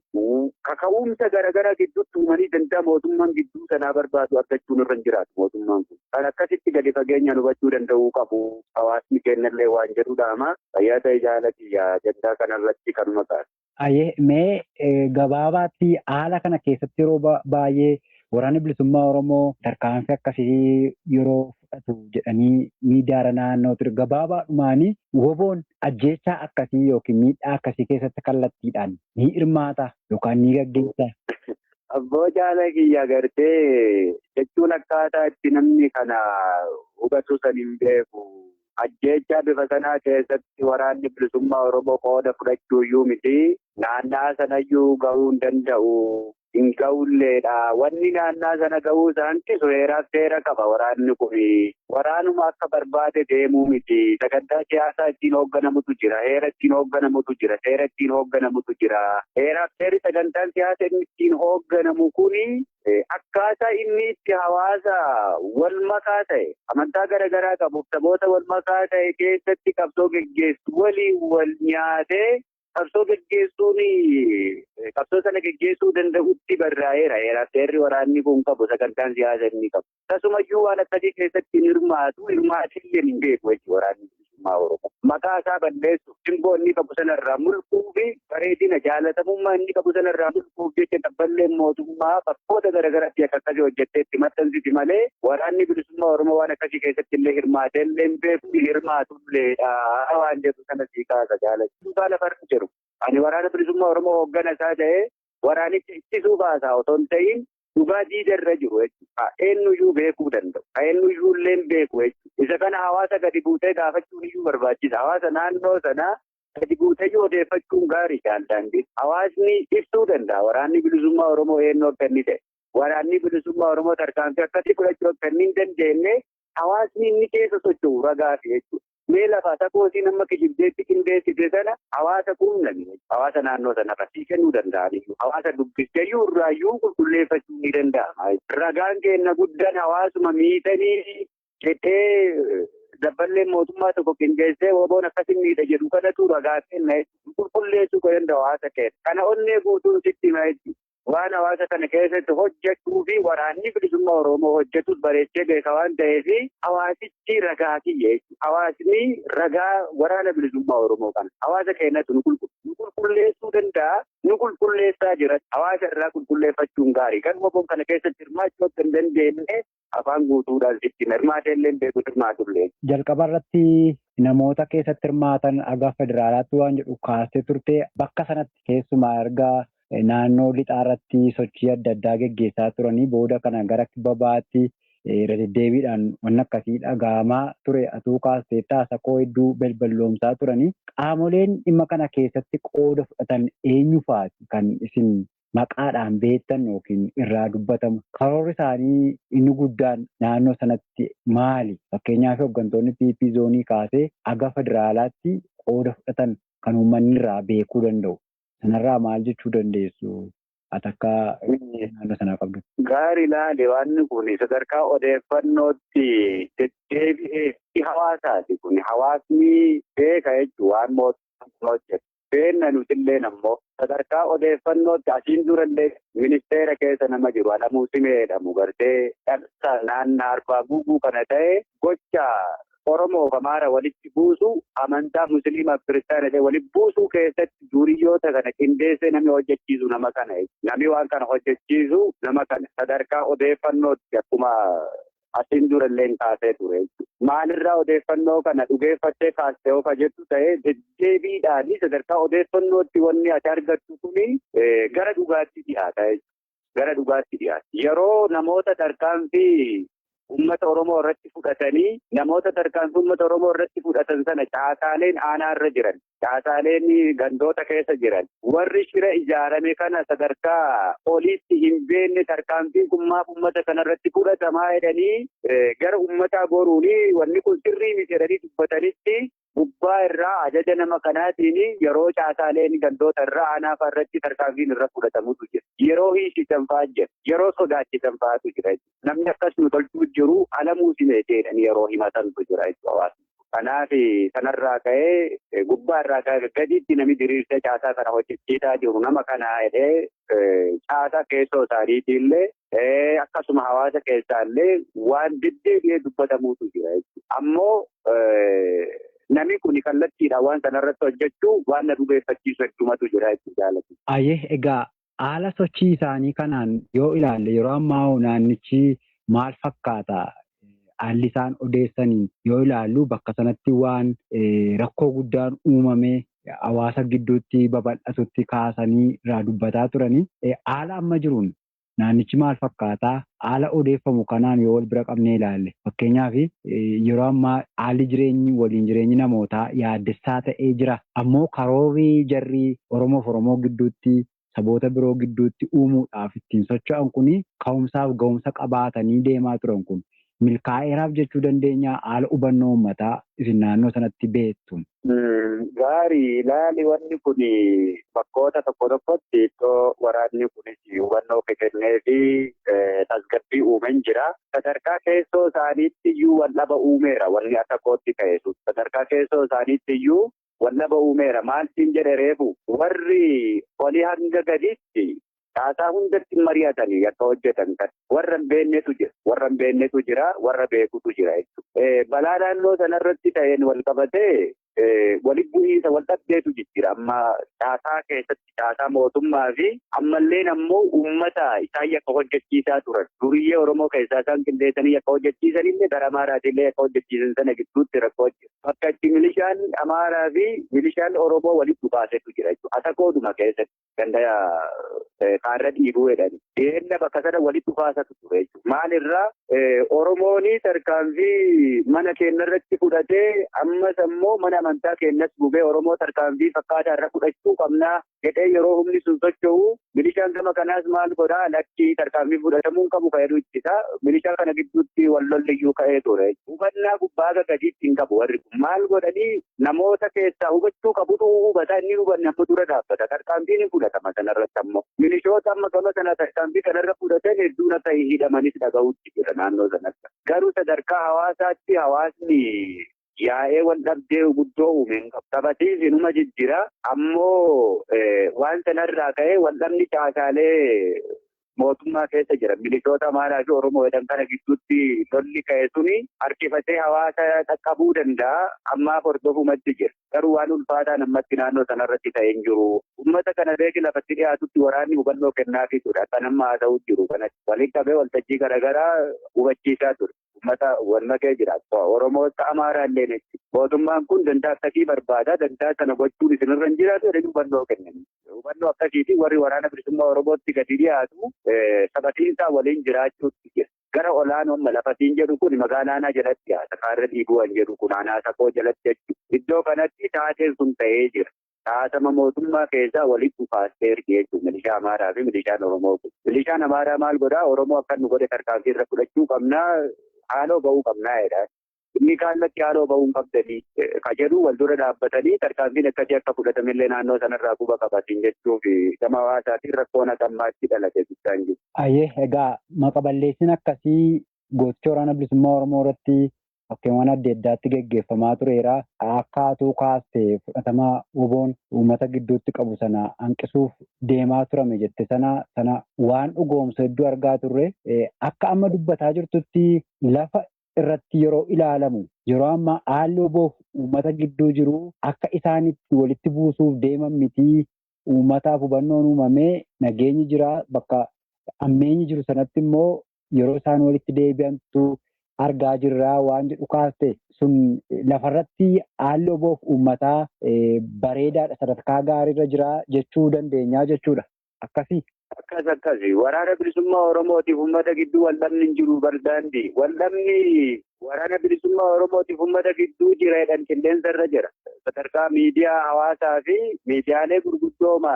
kaka'umsa garaagaraa gidduutti uumanii danda'a mootummaan gidduu sanaa barbaadu argachuun irra hin jiraatu mootummaan kun. Kan akkasitti gadi fageenyaan hubachuu danda'uu qabu. Hawaasni kennallee waan jedhudhaama. Fayyaa ta'e jaalati ajandaa kanarratti kanuma kaasa. Ayyee mee gabaabaatti haala kana keessatti yeroo baay'ee waraanni bilisummaa Oromoo tarkaanfii akkasii yeroo fudhatu jedhanii miidiyaara naannoo ture gabaabaadhumaanii woboon ajjeechaa akkasii yookiin miidhaa akkasii keessatti kallattiidhaan ni hirmaata yookaan ni gaggeessa. Abboo jaala kiyya gartee jechuun akkaataa itti namni kana hubatu san hin beeku. Ajjeechaa bifa sanaa keessatti waraanni bilisummaa Oromoo qooda fudhachuu iyyuu miti. Naannaa sanayyuu gahuu hin danda'u. Hin ga'ulleedha. Wanni naannaa sana ga'uu isaan hanqisu heeraaf seera qaba waraanni kun. Waraanuma akka barbaade deemuu miti. Sagantaa siyaasaa ittiin hoogganamutu jira. Heera ittiin hoogganamutu jira. Seera ittiin hoogganamutu jira. Heeraaf seerri sagantaan siyaasaa inni ittiin hoogganamu kuni akkaataa inni itti hawaasa wal makaa ta'e amantaa garaagaraa qabuuf saboota wal makaa ta'e keessatti qabsoo geggeessu waliin wal nyaatee qabsoo geggeessuun qabsoo sana geggeessuu danda'utti barraa'eera. Heeraaf seerri waraanni kun qabu sagantaan siyaasa inni qabu. Tasumayyuu waan akkasii keessatti hin hirmaatu hirmaatillee hin beeku jechuudha waraanni bilisummaa Oromoo. Maqaa isaa balleessuuf simboo inni qabu sanarraa mulquu fi bareedina jaalatamummaa inni qabu sanarraa mulquuf jecha dabballeen mootummaa bakkoota garaagaraatti akka akkasii hojjettee itti maxxansiti malee waraanni bilisummaa Oromoo waan akkasii keessatti illee hirmaatee illee hin beeku hirmaatulleedha waan jedhu sana sii kaasa jaalachuu. Dhugaa lafarra jiru. Ani waraana bilisummaa Oromoo hooggana isaa ta'ee waraanicha ittisuu baasaa otoo hin ta'in dhugaa diidarra jiru jechuudha. Eenyuyyuu beekuu danda'u. Eenyuyyuu illee beeku jechuudha. Isa kana hawaasa gadi buutee gaafachuun iyyuu barbaachisa. Hawaasa naannoo sanaa gadi buutee odeeffachuun gaarii daandii. Hawaasni ibsuu danda'a. Waraanni bilisummaa Oromoo eenyu akka inni ta'e. Waraanni bilisummaa Oromoo tarkaanfii akkasii fudhachuu akka inni hin dandeenye hawaasni inni keessa socho'u ragaafi jechuudha. Mee lafaa takoosii nama kijibdeetti qindeessite sana hawaasa quunnami. Hawaasa naannoo sanarra sii kennuu danda'aniyyuu. Hawaasa dubbisteeyyuu irraayyuu qulqulleeffachuu ni danda'ama. Ragaan keenya guddaan hawaasuma miidhanii jedhee dabballeen mootummaa tokko qindeessee woboon akkasin miidha jedhu kanatu ragaa kenna qulqulleessuu kan danda'u hawaasa keenya. Kana onnee guutuun sitti hima jechuudha. Waan hawaasa kana keessatti hojjechuu fi waraanni bilisummaa Oromoo hojjetus bareechee beeka waan ta'eef hawaasichi ragaa kiyya jechuudha. Hawaasni ragaa waraana bilisummaa Oromoo kana hawaasa keenyatti nu qulqulleessuu danda'a. Nu qulqulleessaa jira. Hawaasa irraa qulqulleeffachuun gaarii. Kan woboon kana keessatti hirmaachuu akka hin dandeenye afaan guutuudhaan sitti hirmaatee illee beeku hirmaatullee. Jalqaba irratti namoota keessatti hirmaatan aga federaalaatti waan jedhu kaastee turte bakka sanatti keessumaa ergaa naannoo lixaa irratti sochii adda addaa geggeessaa turanii booda kana gara kibba bahaatti irra deddeebiidhaan waan akkasii dhaga'amaa ture atuu kaastee taasakoo hedduu balballoomsaa turanii qaamoleen dhimma kana keessatti qooda fudhatan eenyu fa'aati kan isin maqaadhaan beektan yookiin irraa dubbatamu karoorri isaanii inni guddaan naannoo sanatti maali? Fakkeenyaaf hooggantoonni PP zoonii kaasee aga federaalaatti qooda fudhatan kan uummanni irraa beekuu danda'u. Sanarraa maal jechuu dandeessu? Ati akka naannoo sanaa qabdu. Gaarii ilaali waan kun sadarkaa odeeffannootti deddeebi'ee hawaasaati kun hawaasni beeka jechuun waan mootummaan hojjetu. Beenna nutilleen ammoo sadarkaa odeeffannootti asiin durallee ministeera keessa nama jiru Alamuu Simee jedhamu gartee dhalsa naannaa Arbaa Guuguu kana ta'e gocha Oromoo fi Amaara walitti buusu amantaa Musliimaa fi Kiristaana ta'e walitti buusuu keessatti duriyyoota kana qindeessee namni hojjechiisu nama kana. Namni waan kana hojjechiisu nama kana sadarkaa odeeffannootti akkuma asiin durallee kaasee ture. Maalirraa odeeffannoo kana dhugeeffattee kaastee oofa jettu ta'ee deddeebiidhaan sadarkaa odeeffannootti wanni ati argattu kuni gara dhugaatti dhiyaata. Gara dhugaatti dhiyaata. Yeroo namoota tarkaanfii Uummata Oromoo irratti fudhatanii namoota tarkaanfii uummata Oromoo irratti fudhatan sana caasaaleen aanaa irra jiran, caasaaleen gandoota keessa jiran, warri shira ijaarame kana sadarkaa oliitti hin beekne tarkaanfiin kun maaf uummata kana irratti fudhatamaa jedhanii gara uummataa goruuni wanni kun sirrii miti jedhanii dubbatanitti gubbaa irraa ajaja nama kanaatiin yeroo caasaaleen gandoota irraa aanaa fa'aa irratti tarkaanfiin irra fudhatamutu jira. Yeroo hiisisan fa'aa jira. Yeroo sodaachisan fa'aatu jira. Namni akkas nu tolchuu jiru alamuu simeetee jedhanii yeroo himatantu jira jechuudha. Kanaaf sanarraa ka'ee gubbaa irraa ka'ee gaditti namni diriirsee caasaa kana hojjechiisaa jiru nama kana jedhee caasaa keessoo isaaniitiillee akkasuma hawaasa keessaallee waan deddeebi'ee dubbatamuutu jira jechuudha. Ammoo namni kun kallattiidhaan waan sanarratti hojjechuu waan na dhugeeffachiisu hedduumatu jira jechuudha jaalatu. Ayyee, egaa haala sochii isaanii kanaan yoo ilaalle yeroo ammaa naannichi maal fakkaata? Haalli isaan odeessaniin yoo ilaallu bakka sanatti waan rakkoo guddaan uumame hawaasa gidduutti babal'atutti kaasanii irraa dubbataa turanii haala amma jiruun naannichi maal fakkaataa? Haala odeeffamu kanaan yoo wal bira qabnee ilaalle fakkeenyaaf yeroo ammaa haalli jireenyi waliin jireenyi namootaa yaaddessaa ta'ee jira. Ammoo karoorri jarri Oromoof Oromoo gidduutti saboota biroo gidduutti uumuudhaaf ittiin socho'an kun ka'umsaaf ga'umsa qabaatanii deemaa turan kun milkaa'eeraaf jechuu dandeenya haala hubannoo uummataa isin naannoo sanatti beektu. Gaarii ilaali, wanni kun bakkoota tokko tokkotti iddoo waraanni kunis hubannoo kennee fi tasgabbii uumeen jira. Sadarkaa keessoo isaaniitti iyyuu wal-dhaba uumeera wanni akka kootti ka'e sun. Sadarkaa keessoo isaaniitti iyyuu wal-dhaba uumeera. Maal siin jedhe reefu warri olii hanga gadiitti caasaa hundatti mari'atanii akka hojjetan kan warra hin beeknetu jira. Warra hin beeknetu jira, warra beekutu jira jechuudha. Balaa naannoo sanarratti ta'een wal qabatee walitti bu'iinsa wal dhabdeetu jira. Amma caasaa keessatti caasaa mootummaa fi ammalleen ammoo uummata isaan yakka hojjechiisaa turan. Duriyyee Oromoo keessaa isaan qindeessanii yakka hojjechiisanillee gara Amaaraatillee yakka hojjechiisan sana gidduutti rakkoo jira. Bakka itti milishaan Amaaraa fi milishaan Oromoo walitti dhukaasetu jira jechuudha. Atakooduma keessatti ganda kaarra dhiibuu jedhani. Deemna bakka sana walitti dhukaasatu ture jechuudha. Maalirraa Oromoon tarkaanfii mana keenyarratti fudhatee ammas ammoo mana amantaa keenyas gubee Oromoo tarkaanfii fakkaataa irra fudhachuu qabnaa jedhee yeroo humni sun socho'u milishaan gama kanaas maal godhaa lakkii tarkaanfii fudhatamuu hin qabu ka'eetu ittisa. Milishaa kana gidduutti wal lolliyyuu ka'ee ture. Hubannaa gubbaa haga gadiitti hin qabu warri kun. Maal godhanii namoota keessaa hubachuu qabutu hubataa inni hubanne ammoo dura dhaabbata. Tarkaanfiin hin fudhatama sanarratti ammoo. Milishoota amma gama sana tarkaanfii kanarra fudhatan hedduun akka hidhamanis dhaga'uutti jira naannoo sanatti. Garuu sadarkaa hawaasaatti hawaasni yaa'ee wal dhabdee guddoo uume hin qabu. Taphatiis inuma jijjiira. Ammoo waan sanarraa ka'ee wal dhabni caasaalee mootummaa keessa jira. Milishoota Amaaraa fi Oromoo jedhan kana gidduutti lolli ka'e suni harkifatee hawaasa qaqqabuu danda'a. Ammaaf hordofumatti jira. Garuu waan ulfaataan ammatti naannoo sanarratti ta'ee hin jiru. Uummata kana beeki lafatti dhiyaatutti waraanni hubannoo kennaafii ture. Akka nama haasa'u jiru kanatti. Waliin qabee waltajjii garaagaraa hubachiisaa ture. Uummata wal makee jira. Oromoo akka Amaaraa illee jechuudha. Mootummaan kun dantaa akkasii barbaada. Dantaa sana gochuun isinirra hin jiraatu jedhanii hubannoo kennan. Hubannoo akkasiitiin warri waraana bilisummaa Oromootti gadi dhiyaatu sabatiinsaa waliin jiraachuutti jira. Gara olaanoo lafatiin jedhu kun magaalaa aanaa jalatti dhiyaata. Kaarra dhiibuu kan jedhu kun aanaa sakoo jalatti jechuudha. Iddoo kanatti taateen sun ta'ee jira. Taatama mootummaa keessaa walitti dhufaastee ergi jechuudha. Milishaa Amaaraa fi milishaan Oromoo kun. Milishaan Amaaraa maal godhaa? Oromoo akka nu godhe tarkaanfii irra fudhachuu qabnaa. Haaloo ba'uu qabnaa jedha. Inni kaallatti haaloo ba'uu hin qabdanii ka jedhu wal dura dhaabbatanii tarkaanfiin akkasii akka fudhatamillee naannoo sanarraa quba qabatiin jechuuf gama hawaasaatiin rakkoon akka ammaatti dhalate guddaan jiru. Ayyee, egaa maqa balleessin akkasii gocha waraana bilisummaa Oromoo irratti bakkeewwan adda addaatti geggeeffamaa tureera. Akka atuu kaaste fudhatama WBOn uummata gidduutti qabu sana hanqisuuf deemaa turame jette sana sana waan dhugoomsu hedduu argaa turre. Akka amma dubbataa jirtutti lafa irratti yeroo ilaalamu yeroo ammaa haalli WBOf uummata gidduu jiru akka isaanitti walitti buusuuf deeman miti. Uummataaf hubannoon uumamee nageenyi jira. Bakka ammeenyi jiru sanatti immoo yeroo isaan walitti deebi'antu argaa jirraa waan jedhu kaaste sun lafarratti haalli WBOf uummataa bareedaadha, sadarkaa gaariirra jira jechuu dandeenyaa jechuudha. Akkasii. Akkas akkasi waraana bilisummaa Oromootiif uummata gidduu waldhabni hin jiru bardaandi. Waldhabni waraana bilisummaa Oromootiif uummata gidduu jira jedhan qilleensa irra jira. Sadarkaa miidiyaa hawaasaa fi miidiyaalee gurguddooma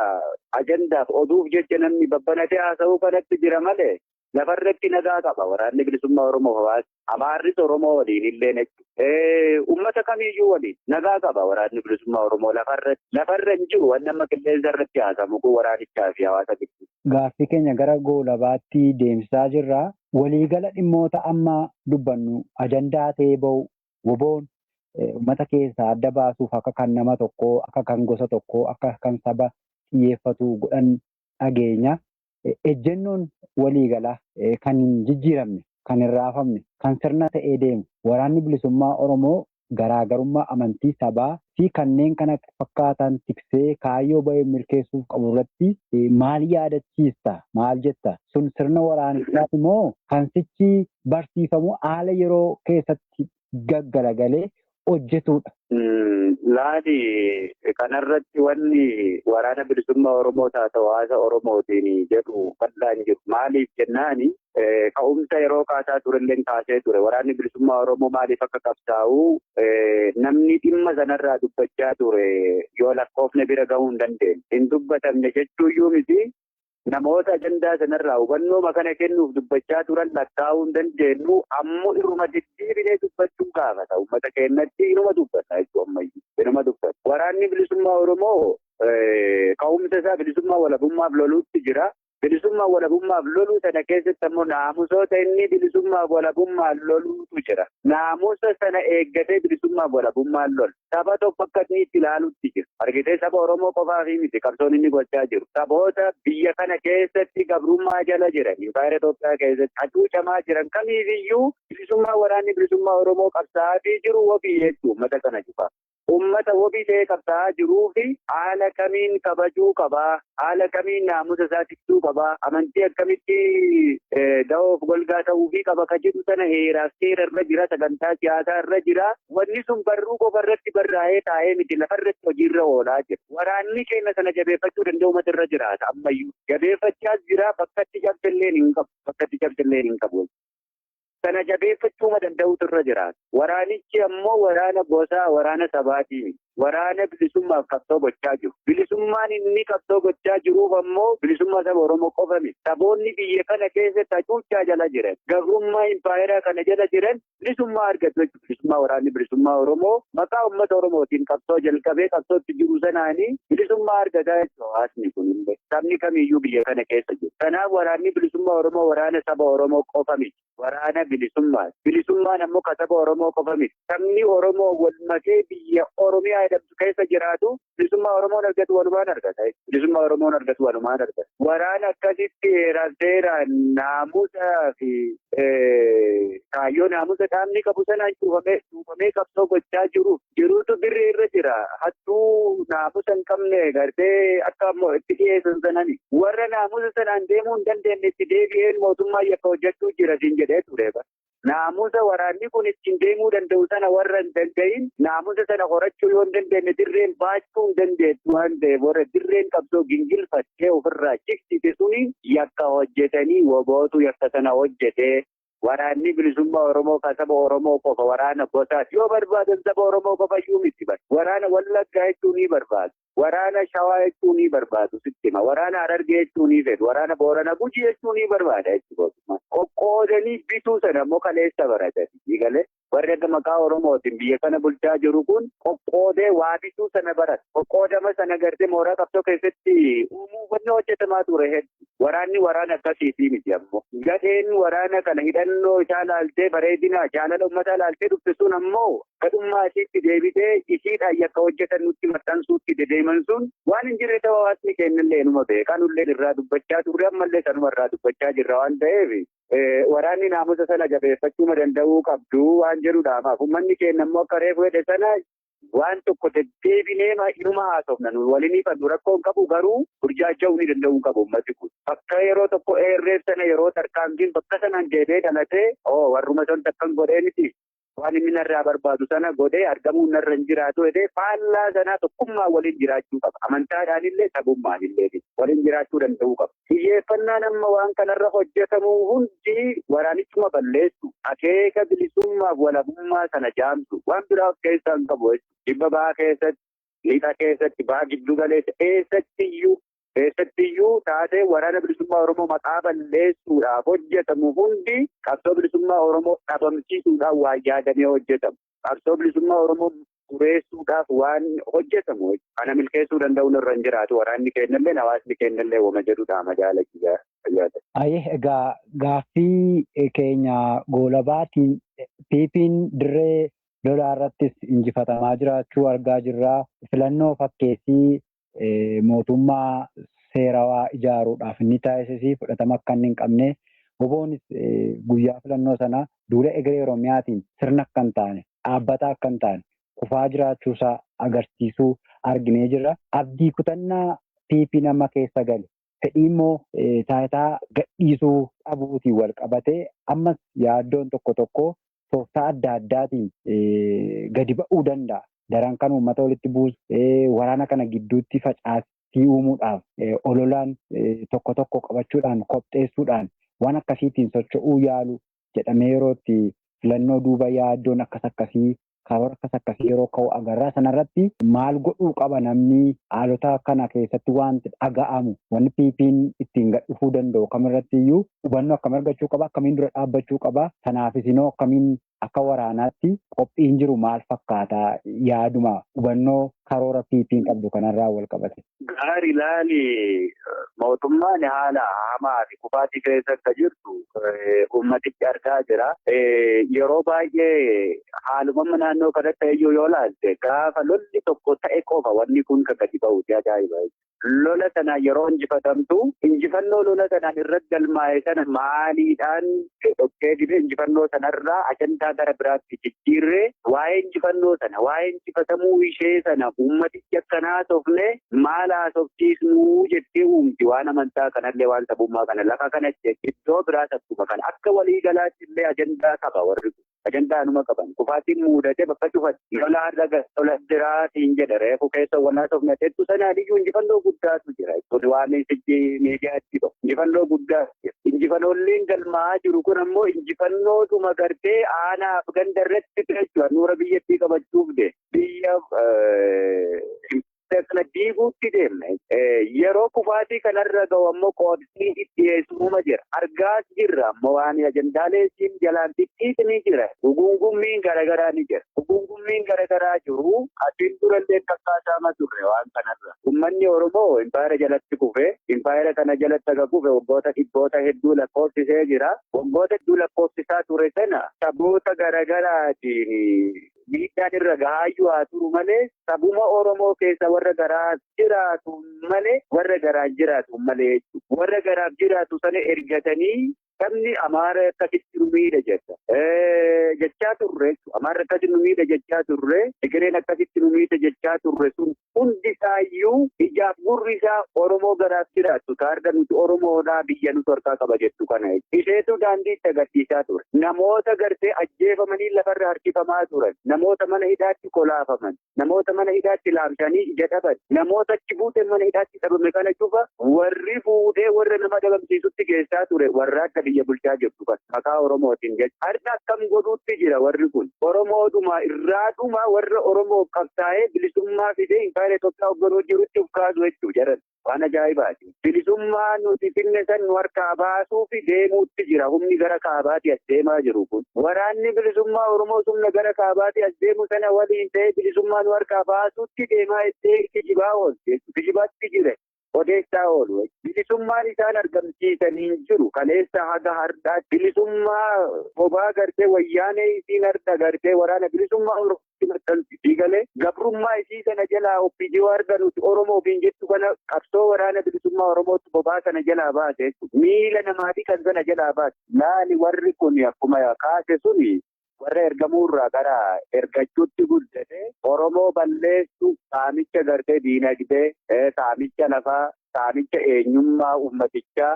ajandaaf oduuf jecha namni babbanatee haasa'uu kanatti jira malee lafarratti nagaa qaba waraanni bilisummaa Oromoo hawaasa. Amaarris Oromoo waliin illee jechuudha. Uummata kamiiyyuu waliin nagaa qaba waraanni bilisummaa Oromoo lafarratti. Lafarra hin jiru wanni amma qilleensa irratti haasamu kun waraanichaa fi hawaasa gidduu. Gaaffii keenya gara goolabaatti deemsisaa jirra. Waliigala dhimmoota amma dubbannu ajandaa ta'ee bahu woboon uummata keessaa adda baasuuf akka kan nama tokkoo, akka kan gosa tokkoo, akka kan saba xiyyeeffatu godhan dhageenya. Ejjennoon waliigalaa kan hin jijjiiramne, kan hin raafamne, kan sirna ta'ee deemu waraanni bilisummaa Oromoo garaagarummaa amantii sabaa fi kanneen kana fakkaatan tiksee kaayyoo bahee milkeessuuf qabu irratti maal yaadachiista? Maal jetta? Sun sirna waraanichaati moo kan sichi barsiifamu haala yeroo keessatti gaggaragalee hojjetudha? Laani kanarratti wanni waraana bilisummaa Oromoo taata hawaasa Oromootiin jedhu bal'aan jiru. Maaliif jennaani ka'umsa yeroo kaasaa turellee kaasee ture. Waraanni bilisummaa Oromoo maaliif akka qabsaa'u namni dhimma sanarraa dubbachaa ture yoo lakkoofne bira gahuu hin dandeenye. Hin dubbatamne jechuuyyuu miti. Namoota ajandaa sanarraa hubannoo kana kennuuf dubbachaa turan lakkaa'uu hin dandeenyu ammoo iruma deddeebinee dubbachuu gaafata. Uummata keenyatti inuma dubbata jechuudha ammayyuu. Inuma dubbata. Waraanni bilisummaa Oromoo ka'umsa isaa bilisummaa walabummaaf loluutti jira. Bilisummaa walabummaaf loluu sana keessatti ammoo naamusoota inni bilisummaa walabummaan loluutu jira. Naamusa sana eeggatee bilisummaa walabummaan lolu. Saba tokko akka inni itti ilaalutti jira. Argitee saba Oromoo qofaaf miti qabsoon inni gochaa jiru. Saboota biyya kana keessatti gabrummaa jala jiran, impaayera Itoophiyaa keessatti hacuucamaa jiran kamiifiyyuu bilisummaa waraanni bilisummaa Oromoo qabsaa'aa jiru wabii jechuudha uummata kana cufa. Uummata wabii ta'ee qabsaa'aa jiruu fi haala kamiin kabajuu qabaa, haala kamiin naamusa isaa tiksuu qabaa, amantii akkamitti da'oof golgaa ta'uufii qaba ka jedhu sana heeraaf seera irra jira, sagantaa siyaasaa irra jira. Wanni sun barruu qofa irratti barraa'ee taa'ee miti lafarratti hojiirra oolaa jira. Waraanni keenya sana jabeeffachuu danda'u uummata irra jiraata ammayyuu. Jabeeffachaas jira bakkatti cabsillee hin qabu, bakkatti cabsillee hin qabu. Sana jabeeffachuu danda'utu irra jiraata. Waraanichi ammoo waraana gosaa, waraana sabaatii. Waraana bilisummaaf qabsoo gochaa jiru. Bilisummaan inni qabsoo gochaa jiruuf ammoo bilisummaa saba Oromoo qofa miti. Saboonni biyya kana keessatti hacuuccaa jala jiran, gabrummaa impaayeraa kana jala jiran bilisummaa argatu jechuudha. Bilisummaa waraanni bilisummaa Oromoo maqaa uummata Oromootiin qabsoo jalqabee qabsootti jiru sanaanii bilisummaa argataa jechuudha hawaasni kun illee. Sabni kamiyyuu biyya kana keessa jiru. Kanaaf waraanni bilisummaa Oromoo waraana saba Oromoo qofa miti. Waraana bilisummaa. Bilisummaan ammoo ka saba Oromoo qofa miti. Sabni Oromoo wal makee biyya Oromiyaa jedhamtu keessa jiraatu bilisummaa Oromoon argatu walumaan argata. Bilisummaa Oromoon argatu walumaan argata. Waraana akkasitti heeraaf seeraan naamusaa fi kaayyoo naamusa dhaabni qabu sanaan cuufamee qabsoo gochaa jiru. Jiruutu birrii irra jira. Hattuu naamusa hin qabne gartee akka ammoo itti dhiyeessan sanani. Warra naamusa sanaan deemuu hin dandeenye itti deebi'een mootummaa yakka hojjechuu jira siin jedhee ture. Naamusa waraanni kun ittiin deemuu danda'u sana warra hin danda'in naamusa sana horachuu yoo hin dandeenye dirreen baachuu hin dandeettu waan ta'eef warra dirreen qabsoo gingilfattee ofirraa jigsite suni yakka hojjetanii wobootu yakka sana hojjetee waraanni bilisummaa Oromoo kan saba Oromoo qofa waraana gosaati yoo barbaadan saba Oromoo qofa iyyuu miti bara waraana Wallaggaa jechuu ni barbaadu. Waraana Shawaa jechuu ni barbaadu sitti hima. Waraana Harargee jechuu ni fedhu. Waraana Boorana Gujii jechuu ni barbaada jechuudha. Qoqqoodanii bituu sana immoo kaleessa baratanii galee warri akka maqaa Oromootiin biyya kana bulchaa jiru kun qoqqoodee waa bituu sana barata. Qoqqoodama sana gartee mooraa qabsoo keessatti uumuu wanni hojjetamaa ture hedduu. Waraanni waraana akkasiitii miti ammoo. Gadheen waraana kana hidhannoo isaa laaltee bareedina jaalala uummataa laaltee dhufte sun ammoo gadhummaa isiitti deebitee isiidhaan yakka hojjetan nutti maxxansuutti dedeeman sun waan hin jirre ta'uu hawaasni keenyallee inuma beekaa nullee irraa dubbachaa turre ammallee sanuma irraa dubbachaa jirra waan ta'eef waraanni naamusa sana jabeeffachuu danda'uu qabdu waan jedhudha. Uummanni keenya immoo akka reefu jedhe sana waan tokko deddeebinee inuma haasofna nu waliin ifannu rakkoo hin qabu garuu burjaaja'uu ni danda'uu hin qabu uummati kun. Bakka yeroo tokko eerreef sana yeroo tarkaanfiin bakka sanaan deebi'ee dhalatee warruma san takkan godhee miti. Waan inni narraa barbaadu sana godhee argamuu narra hin jiraatu jedhee faallaa sanaa tokkummaa waliin jiraachuu qaba. Amantaadhaan illee sabummaan illee waliin jiraachuu danda'uu qaba. Xiyyeeffannaan amma waan kanarra hojjetamu hundi waraanichuma balleessu, akeeka bilisummaaf walabummaa sana jaamsu, waan biraa of keessaa hin qabu jechuudha. Kibba bahaa keessatti, lixa keessatti, baha giddu galeessa eessattiyyuu taatee waraana bilisummaa Oromoo maqaa balleessuudhaaf hojjetamu hundi qabsoo bilisummaa Oromoo dhabamsiisuudhaaf waan yaadamee hojjetamu. Qabsoo bilisummaa Oromoo xureessuudhaaf waan hojjetamu. Kana milkeessuu danda'uun irra hin jiraatu. Waraanni keenyallee hawaasni keenyallee wama jedhudha majaalachisa. Ayyee, egaa gaaffii keenya goolabaatiin PP'n dirree lolaa irrattis injifatamaa jiraachuu argaa jirra. Filannoo fakkeessii mootummaa seerawaa ijaaruudhaaf inni taasisee fudhatama akka inni hin qabne, WBOnis guyyaa filannoo sana duula egeree Oromiyaatiin sirna akka hin taane, dhaabbata akka hin taane kufaa jiraachuusaa agarsiisuu arginee jirra. Abdii kutannaa PP nama keessa gale, fedhii immoo taayitaa gadhiisuu dhabuutiin wal qabatee ammas yaaddoon tokko tokko tooftaa adda addaatiin gadi ba'uu danda'a. Daran kan uummata walitti buusu, waraana kana gidduutti facaatii uumuudhaaf ololaan tokko tokko qabachuudhaan, kopheessuudhaan waan akkasiitiin socho'uu yaalu jedhamee yeroo itti filannoo duuba yaaddoon akkas akkasii, karoora akkas akkasii yeroo ka'u agarraa. Sanarratti maal godhuu qaba namni haalota kana keessatti wanti dhaga'amu, wanni PP'n ittiin gad dhufuu danda'u kamirratti iyyuu hubannoo akkam argachuu qaba, akkamiin dura dhaabbachuu qaba, sanaafis immoo akkamiin akka waraanaatti qophiin jiru maal fakkaata, yaaduma hubannoo karoora PP'n qabdu kanarraa wal qabate? Gaarii, laali, mootummaan haala hamaa fi kufaatii keessa akka jirtu uummatichi argaa jira. Yeroo baay'ee haaluma naannoo kanatti iyyuu yoo laalte, gaafa lolli tokko ta'e qofa wanni kun kan gadi ba'uuti ajaa'iba. Lola sana yeroo injifatamtu, injifannoo lola sanaan irratti galmaa'e sana maaliidhaan dhokkee dibee injifannoo sanarraa ajandaa gara biraatti jijjiirree, waa'ee injifannoo sana, waa'ee injifatamuu ishee sana uummatichi akka haasofne maal haasofsiisnuu jettee uumti. Waan amantaa kanallee, waan sabummaa kana, lafa kanatti iddoo biraas akkuma kana akka waliigalaatti illee ajandaa qaba warri kun. Ajandaa anuma qaban kufaatiin muudate bakka cufatti lola har'a lola biraatiin jedha reefu keessa wal haasofne jettu sanaan iyyuu injifannoo guddaatu jira. Kun waan sijji miidiyaatti bahu injifannoo guddaa jira. Injifannoolleen galmaa'aa jiru kun ammoo injifannootuma gartee aanaaf ganda irratti jechuudha. Nuura biyyattii qabachuuf de biyya kana diiguutti deemne. Yeroo kufaatii kanarra ga'u ammoo qoodni dhiyeessuma jira. Argaas jirra ammoo waan ajandaalee siin jalaan xixiqqii jira. Gugungummiin garaagaraa ni jira. Gugungummiin garaagaraa jiru asiin durallee kakkaasama turre waan kanarra. Uummanni Oromoo impaayera jalatti kufe, impaayera kana jalatti aga kufe waggoota dhibboota hedduu lakkoofsisee jira. Waggoota hedduu lakkoofsisaa ture sana saboota garaagaraatiin miidhaan irra gahaayyuu haa turu malee, sabuma Oromoo keessa warra garaa jiraatu malee, warra garaaf jiraatu malee, warra garaaf jiraatu sana ergatanii sabni Amaara akkasitti nu miidha jetta. Jechaa turre, Amaara akkasitti nu miidha jechaa turre, Tigireen akkasitti nu miidha jechaa turre sun hundi isaayyuu ijaaf gurri isaa Oromoo garaaf jiraattu taarga nuti Oromoodhaa biyya nuti harkaa qaba jettu kana. Isheetu daandii itti agarsiisaa ture. Namoota gartee ajjeefamanii lafarra harkifamaa turan. Namoota mana hidhaatti kolaafaman. Namoota mana hidhaatti laamshanii ija dhaban. Namoota achi buutee mana hidhaatti dhabame kana cufa warri fuudhee warra nama dhabamsiisutti geessaa ture warra akka biyya bulchaa jirtu kan maqaa Oromootiin jecha. Har'a akkam godhuutti jira warri kun? Oromoodhuma irraadhuma warra Oromoo qabsaa'ee bilisummaa fidee impaayera Itoophiyaa hoogganuu jirutti of kaasu jechuu jaran. Waan ajaa'ibaati. Bilisummaa nuti finne san nu harkaa baasuu fi deemuutti jira. Humni gara kaabaatti as deemaa jiru kun. Waraanni bilisummaa Oromoo humna gara kaabaatti as deemu sana waliin ta'ee bilisummaa nu harkaa baasuutti deemaa ittee kijibaa oolu. Kijibaatti jira. Odeessaa oolu. Bilisummaan isaan argamsiisan hin jiru. Kaleessa haga har'aatti bilisummaa bobaa gartee wayyaanee isiin har'a gartee waraana bilisummaa Oromootti maxxansiisii galee gabrummaa isii sana jalaa OPDO har'a nuti Oromoo ofiin jettu kana qabsoo waraana bilisummaa Oromootti bobaa sana jalaa baase jechuudha. Miila namaatii kan sana jalaa baase. Laali, warri kun akkuma kaase suni warra ergamuurraa gara ergachuutti guddate, Oromoo balleessu, saamicha gartee diinagdee, saamicha lafaa. Saamicha eenyummaa uummatichaa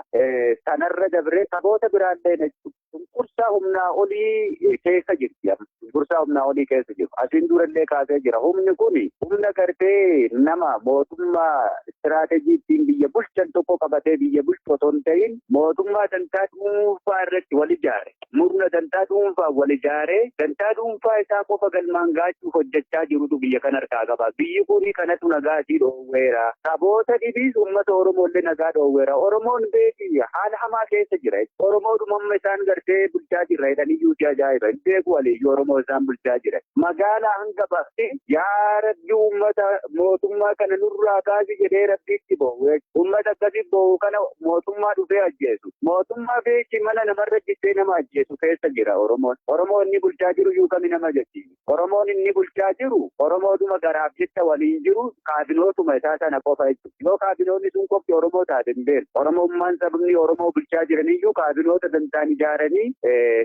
sanarra dabree saboota biraallee jechuudha. Cunqursaa humnaa olii keessa jirti. Cunqursaa humnaa olii keessa jiru. Asiin durallee kaasee jira. Humni kun humna gartee nama mootummaa istiraateejii ittiin biyya bulchan tokko qabatee biyya bulchu otoo hin ta'in mootummaa dantaa dhuunfaa irratti wal ijaare. Murna dantaa dhuunfaa wal ijaaree dantaa dhuunfaa isaa qofa galmaan gaachuuf hojjechaa jirutu biyya kana harkaa qaba. Biyyi kun kanatu nagaa isii dhoowweera. Saboota dhibiis uummata Oromoollee nagaa dhoowweera. Oromoon beeki haala hamaa keessa jira. Oromoodhuma amma isaan gartee bulchaa jirra jedhanii iyyuu ajaa'iba. Hin beeku waliyyuu Oromoo isaan bulchaa jira. Magaalaa hanga baafte yaa Rabbi uummata mootummaa kana nurraa kaasi jedhee Rabbiitti boo'u. Uummata akkasii boo'u kana mootummaa dhufee ajjeesu. Mootummaa beeki mana namarra jittee nama ajjeesu keessa jira Oromoon. Oromoon inni bulchaa jiru iyyuu kami nama jechi. Oromoon inni bulchaa jiru Oromoodhuma garaaf jecha waliin jiru kaabinootuma isaa sana qofa jechuudha. Yoo kaabinoonni sun qofti Oromoo taate hin beeknu. Oromummaan sabni Oromoo bulchaa jiraniyyuu kaabinoota dantaan ijaaranii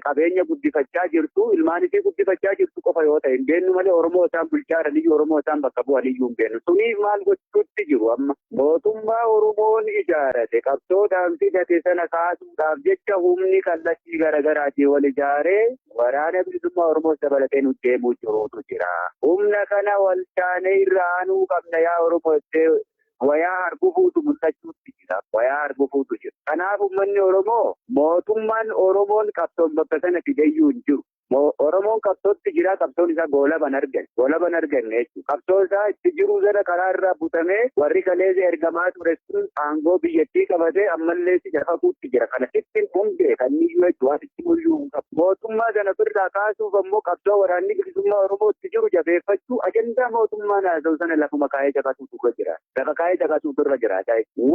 qabeenya guddifachaa jirtu ilmaan isii guddifachaa jirtu qofa yoo ta'e hin beennu malee Oromoo isaan bulchaa jiraniyyuu Oromoo isaan bakka bu'aniyyuu hin beennu. Suniif maal gochuutti jiru amma? Mootummaa Oromoon ijaarate qabsoodhaan fidate sana kaasuudhaaf jecha humni kallattii garaagaraatiin wal ijaaree waraana bilisummaa Oromoos dabalatee nu deemuu jirutu jira. Humna kana wal taanee irra aanuu qabna yaa Oromoo jettee wayaa hargufuutu mul'achuutti jira. Wayaa hargufuutu jira. Kanaaf uummanni Oromoo mootummaan Oromoon qabsoon bakka sana fideyyuu hin jiru. Oromoon qabsootti jira qabsoon isaa goolaban argan. Goolaban arganne jechuudha. Qabsoo isaa itti jiru sana karaa irraa butamee warri kaleessa ergamaa ture sun aangoo biyyattii qabatee ammallee si jafaquutti jira. Kana sittiin hundee kan iyyuu jechuudha. Waan itti mul'uu hin qabu. Mootummaa sana ofirraa kaasuuf ammoo qabsoo waraanni bilisummaa Oromoo itti jiru jabeeffachuu ajandaa mootummaa naasa'u sana lafuma kaa'ee caqasuutu irra jira. Lafa kaa'ee caqasuutu irra jira.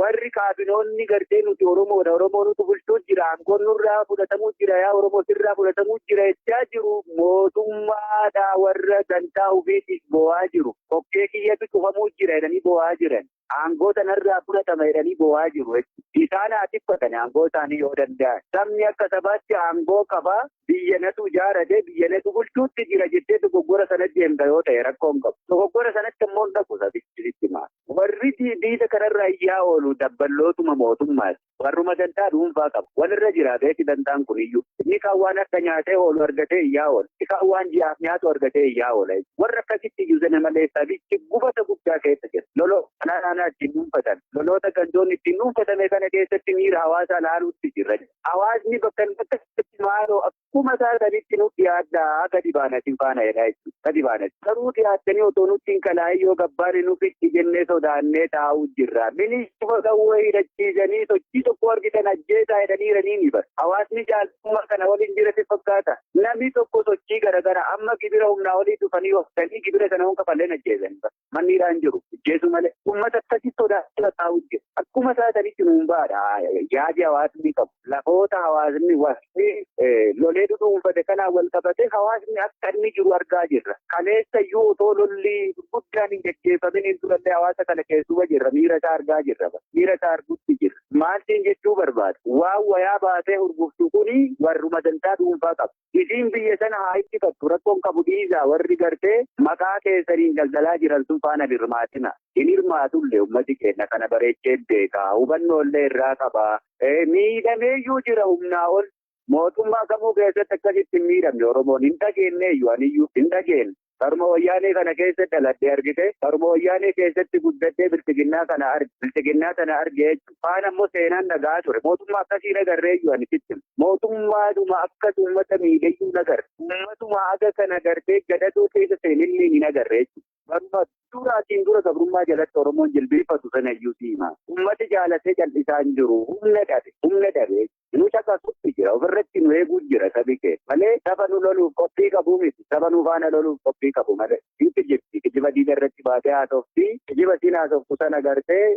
Warri kaabinoonni gartee nuti Oromoodha. Oromoo nutu bulchuu jira. Aangoon nurraa fudhatamuu jira. Yaa Oromoo sirraa fudhatamuu jira jechaa jiru mootummaadha warra dantaa ofiitiif bo'aa jiru. Kokkee kiyyatu cufamuu jira jedhanii bo'aa jiran. Aangoo sanarraa fudhatama jedhanii bo'aa jiru. Isaan haa tiffatan aangoo isaanii yoo danda'an. Sabni akka sabaatti aangoo qaba. Biyya natu ijaarate biyya natu bulchuutti jira jettee dogoggora sanatti deemta yoo ta'e rakkoo hin qabu. Dogoggora sanatti immoo hin dhaqu sabichi maal. Warri diida kanarraa iyyaa oolu dabballootuma mootummaati. Warruma dantaa dhuunfaa qabu. Walirra jira beeki dantaan kun iyyuu. Inni kaan waan akka nyaatee oolu argatee iyyaa oola. Inni kaan waan ji'aaf nyaatu argatee iyyaa oola. Warra akkasitti iyyuu sana malee sabichi gubata guddaa keessa jira. Loloo kanaa ittiin dhuunfatan. Loloota gandoonni ittiin dhuunfatame kana keessatti miira hawaasaa laaluutti jirra. Hawaasni bakka bakka maaloo akkuma taatanitti nu dhiyaadhaa gadi baanatiin faana jedhaa jechuudha. Gadi baanati. Garuu dhiyaattanii otoo nutti hin kalaa'in yoo gabbaane nu fitti jennee sodaannee taa'uu jirra. Milishoota qawwee hidhachiisanii sochii tokko argitan ajjeesaa jedhanii ni bara. Hawaasni jaaltummaa kana waliin jirate fakkaata. Namni tokko sochii garaagaraa amma gibira humnaa olii dhufanii oftanii gibira sana hunka falleen ajjeesanii bara. Manni hidhaan jiru. Ajjeesu malee. Uummata akkasii sodaachaa taa'uu jira. Akkuma taatanitti nuun baadha. Yaadi hawaasni qabu. Lafoota hawaasni warri lolee dhuunfate kanaan wal qabate hawaasni akka inni jiru argaa jirra. Kaleessa iyyuu otoo lolli guddaan hin geggeeffamin hin turallee hawaasa kana keessuba jirra. Miira isaa argaa jirra. Miira isaa arguutti jirra. Maaltiin jechuu barbaada? Waan wayaa baatee hurguftu kuni warruma dantaa dhuunfaa qabu. Isiin biyya sana haa ittifattu rakkoon qabu dhiisaa warri gartee maqaa keessaniin daldalaa jiran sun faana hirmaatina. Hin hirmaatullee uummati keenya kana bareechee beekaa. Hubannoollee irraa qaba. Miidhameeyyuu jira humnaa ol. Mootummaa kamuu keessatti akkasitti hin miidhamne Oromoon hin dhageenye iyyuu aniyyuu hin dhageenye. Karuma wayyaanee kana keessa dhaladhee argite, karuma wayyaanee keessatti guddadhee bilchiginnaa kana arge, bilchiginnaa sana arge jechuudha. Faan ammoo seenaan dhagaa ture. Mootummaa akkasii nagarree iyyuu ani sitti. Mootummaadhuma akkas uummata miidhayyuu nagarre. Uummatuma aga kana gartee gadadoo keessa seenillee ni nagarre jechuudha. Baruma duraatiin dura gabrummaa jalatti Oromoon jilbeeffatu sana iyyuu siima. Uummati jaalatee cal'isaa hin jiru. Humna dhabe, humna dhabe. Nu caqasutti jira. Ofirratti nu eeguu jira sabi kee. Malee saba nu loluuf qophii qabuu miti. Saba nu faana loluuf qophii qabu malee. Sitti jirti. Kijiba diida irratti baatee haasofti. Kijiba siin haasoftu sana gartee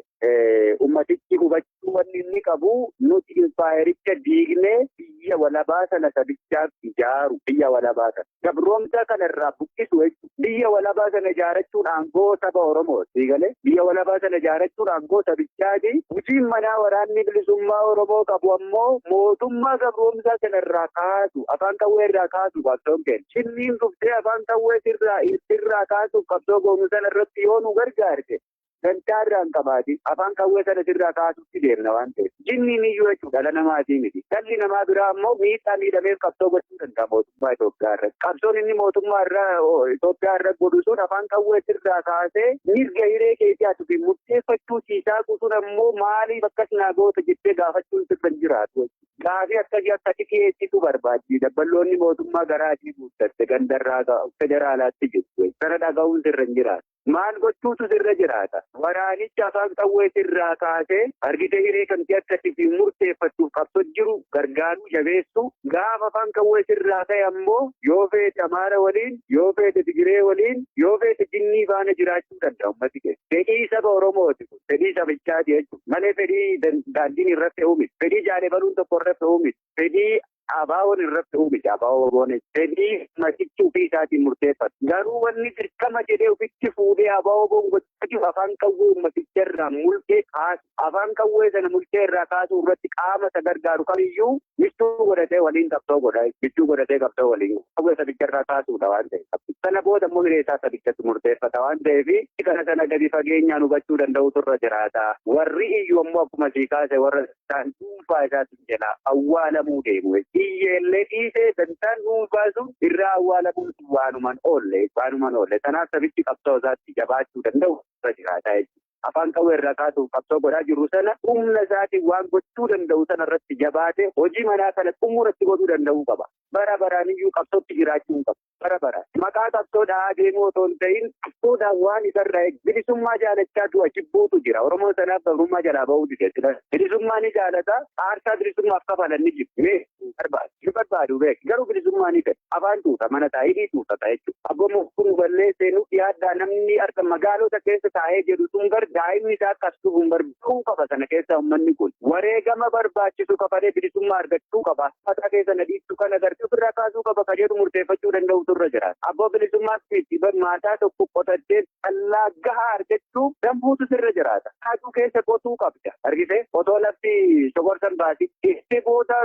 ummatichi hubachuu wanni inni qabu nuti impaayericha diignee biyya walabaa sana sabichaaf ijaaru. Biyya walabaa sana. Gabroomsaa kanarraa buqqisu jechuudha. Biyya walabaa sana ijaarachuun aangoo saba Oromoo siigalee biyya walabaa sana ijaarachuun aangoo sabichaati. Hojiin manaa waraanni bilisummaa Oromoo qabu ammoo mootummaa gabroomsaa sanarraa kaasu afaan qawwee irraa kaasu qabsoon keenya. Shinniin dhuftee afaan qawwee sirraa kaasuuf qabsoo goonu sana irratti yoo nu gargaarte Dantaa irraa hin qabaatin. Afaan qawwee sana sirraa kaasutti deemna waan ta'eef. Jinniin iyyuu jechuudha dhala namaatii miti. Dhalli namaa biraa ammoo miidhaa miidhameef qabsoo gochuu danda'a mootummaa Itoophiyaa irratti. Qabsoon inni mootummaa irraa Itoophiyaa irra godhu sun afaan qawwee sirraa kaasee mirga hiree keetii ati fi murteeffachuu siisaa sun ammoo maaliif akkas naa goota jettee gaafachuun sirra hin jiraatu. Gaafii akkasii akkasi dhiyeessitu barbaachisa. Dabballoonni mootummaa garaa adii guuttatte gandarraa federaalaatti jirtu. Sana dhaga'uun sirra hin jiraatu. Maal gochuutu sirra jiraata? Waraanicha afaan qawwee sirraa kaasee argitee hiree kamtii akkasii fi murteeffachuuf qabsoo jiru gargaaruu jabeessuu gaafa afaan qawwee sirraa ka'e ammoo yoo feete Amaara waliin, yoo feete Tigiree waliin, yoo feete jinnii faana jiraachuu danda'a uummati keessa. Fedhii saba Oromooti kun. Fedhii sabichaati jechuudha. Malee fedhii daandiin irratti fe'uu miti. Fedhii jaalebaluun tokko irratti fe'uu miti. Fedhii abaawoon irratti fe'uu miti. Abaawoo boone fedhii matichi ofii isaatiin murteeffatu. Garuu wanni dirqama jedhee ofitti fuudhee abaawoo boon gochaa jiru afaan qawwee uummaticha irraa mulqee kaasu. Afaan qawwee sana mulqee irraa kaasuu irratti qaama isa gargaaru kamiyyuu michuu godhatee waliin qabsoo godha. Michuu godhatee qabsoo waliin qawwee sabicha irraa kaasuudha waan ta'eef. Sana booda immoo hiree isaa sabichatti murteeffata waan ta'eef kana sana gadi fageenyaan hubachuu danda'utu irra jiraata. Warri iyyuu ammoo akkuma sii kaase warra isaan dhuunfaa isaatiin jalaa awwaalamuu deemu. Iyyeellee dhiisee dantaan dhuunfaa sun irraa awwaalamuun waanuman oolle waanuman oolle. Kanaaf sabichi qabsoo isaatti jabaachuu danda'u irra jiraata jechuudha. Afaan qawwee irraa kaasuuf qabsoo godhaa jiru sana humna isaatiin waan gochuu danda'u sana irratti jabaatee hojii manaa kana xumuratti godhuu danda'uu qaba. Bara baraan iyyuu qabsootti jiraachuu hin qabu. Bara baraan. Maqaa qabsoo dhahaa deemuu otoo hin ta'in qabsoodhaan waan isarraa eegu bilisummaa jaalachaa du'a jibbuutu jira. Oromoon sanaaf gabrummaa jalaa bahuu dide. Bilisummaa ni jaalata. Aarsaa bilisummaaf kafalan ni jiru. Mee barbaadu. Ni barbaadu beek. Garuu bilisummaa ni fedha. Afaan tuuta mana taa'ee hidhii tuutata jechuudha. Abboon kun balleessee nu dhiyaadhaa namni harka magaalota keessa taa'ee jedhu sun gar daa'imni isaa akkas dhufu hin barbaadu qaba sana keessa uummanni kun. Wareegama barbaachisu kafalee bilisummaa argachuu qaba. Mataa keessa na dhiibtu kana gartee ofirraa kaasuu qaba ka jedhu murteeffachuu danda'utu irra jiraata. Abboo bilisummaa miti maataa tokko qotattee callaa gahaa argachuu danfuutu sirra jiraata. Kaasuu keessa qotuu qabda. Argitee otoo lafti sokorsan baasi itti booda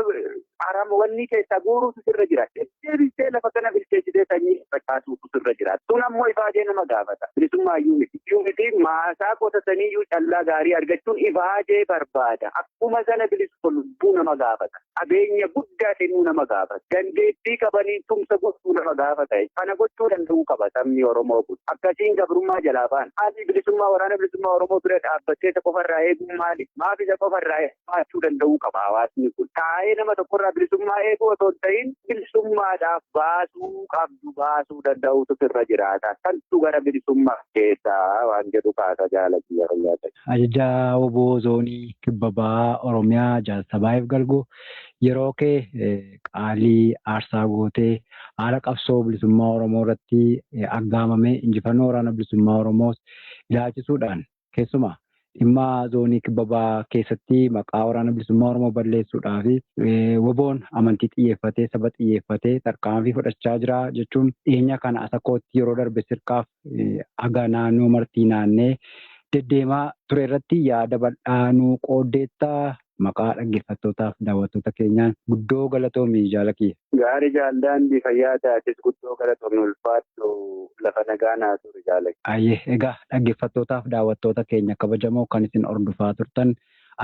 aramwanni keessaa guuruutu sirra jiraata. Deebistee lafa kana bilcheessitee sanyii facaasuutu sirra jiraata. Sun ammoo ifaajee nama gaafata. Bilisummaa iyyuu miti. Iyyuu miti maasaa qotatanii iyyuu callaa gaarii argachuun ifaajee barbaada. Akkuma sana bilisummaa lubbuu nama gaafata. Qabeenya guddaa kennuu nama gaafata. Dandeettii qabanii tumsa gochuu nama gaafata. Kana gochuu danda'uu qaba sabni Oromoo kun. Akkasiin gabrummaa jalaa ba'an. Haalli bilisummaa waraana bilisummaa Oromoo bira dhaabbattee isa qofarraa eeguun maali? Maaf isa qofarraa baachuu danda'uu qaba hawaasni kun? Taa'ee nama tokkorraa bilisummaa eeguu otoo hin ta'in bilisummaadhaaf baasuu qabdu baasuu danda'uutu sirra jiraata. Kantu gara bilisummaa keessaa waan jedhu kaasa jaalatu yeroo yaadatu. Ajajaa Obbo Zoonii Kibba Bahaa Oromiyaa Jaalsabaayeef Galgoo yeroo kee qaalii aarsaa gootee haala qabsoo bilisummaa Oromoo irratti aggaamamee injifannoo waraana bilisummaa Oromoos ilaalchisuudhaan keessumaa dhimma zoonii kibba bahaa keessatti maqaa waraana bilisummaa Oromoo balleessuudhaa fi woboon amantii xiyyeeffatee saba xiyyeeffatee tarkaanfii fudhachaa jira jechuun dhiyeenya kana asakootti yeroo darbe sirkaaf haga naannoo martii naannee deddeemaa ture irratti yaada bal'aa nuu qooddeettaa maqaa dhaggeeffattootaaf daawwattoota keenyaan guddoo galatoomii jaala kiyya. Gaarii jaaldaandii fayyaa taatis guddoo galatoomii ulfaattu lafa nagaa naa ture jaalaki. Ayyee egaa dhaggeeffattootaaf daawwattoota keenya kabajamoo kan isin hordofaa turtan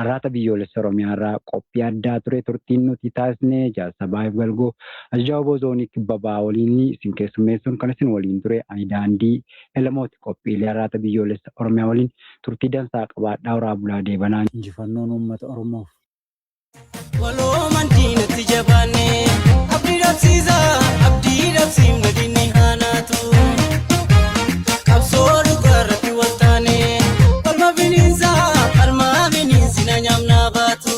Arraata Biyyoolessa Oromiyaa irraa qophii addaa ture turtiin nuti taasisne Jaalsabaayeef Galgoo ajajaa Obbo Zoonii Kibba Bahaa waliin isin keessummeessuun kan isin waliin ture ani daandii Elamooti qophiilee Arraata Biyyoolessa Oromiyaa waliin turtii dansaa qabaadhaa horaa bulaa deebanaa. Injifannoon uummata Oromoof. Walooman diinatti jabaanne abdii dhabsiisa abdii dhabsiifna diinni haanaatu. Qabsoo dhugaa irratti wal taane qalma bineensa qalma bineensi na nyaamnaa baatu.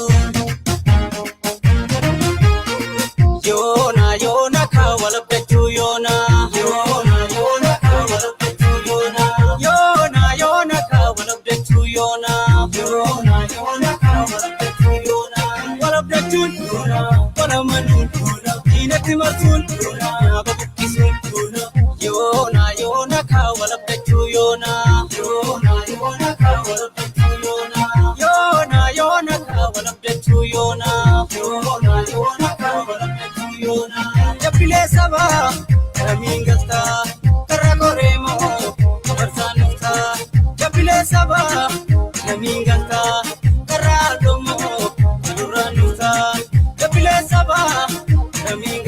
Yoona yoona kaa wal abdachuu yoona. Yoona yoona kaa wal abdachuu yoona. Yoona yoona kaa wal abdachuu yoona. Yoona yoona kaa wal abdachuu yoona. Wal abdachuun yoona wal amanuun yoona diinatti marsuun yoona nyaaba buqqisuun yoona. Yoona yoona kaa wal abdachuu yoona. Yoona yoona kaa wal abdachuu yoona. Yoona yoona kaa wal abdachuu yoona. Yoona yoona kaa wal abdachuu yoona. Jabbilee sabaa garamiin galtaa karra koree moo kabarsaan dhuftaa. Jabbilee sabaa. Akkamiin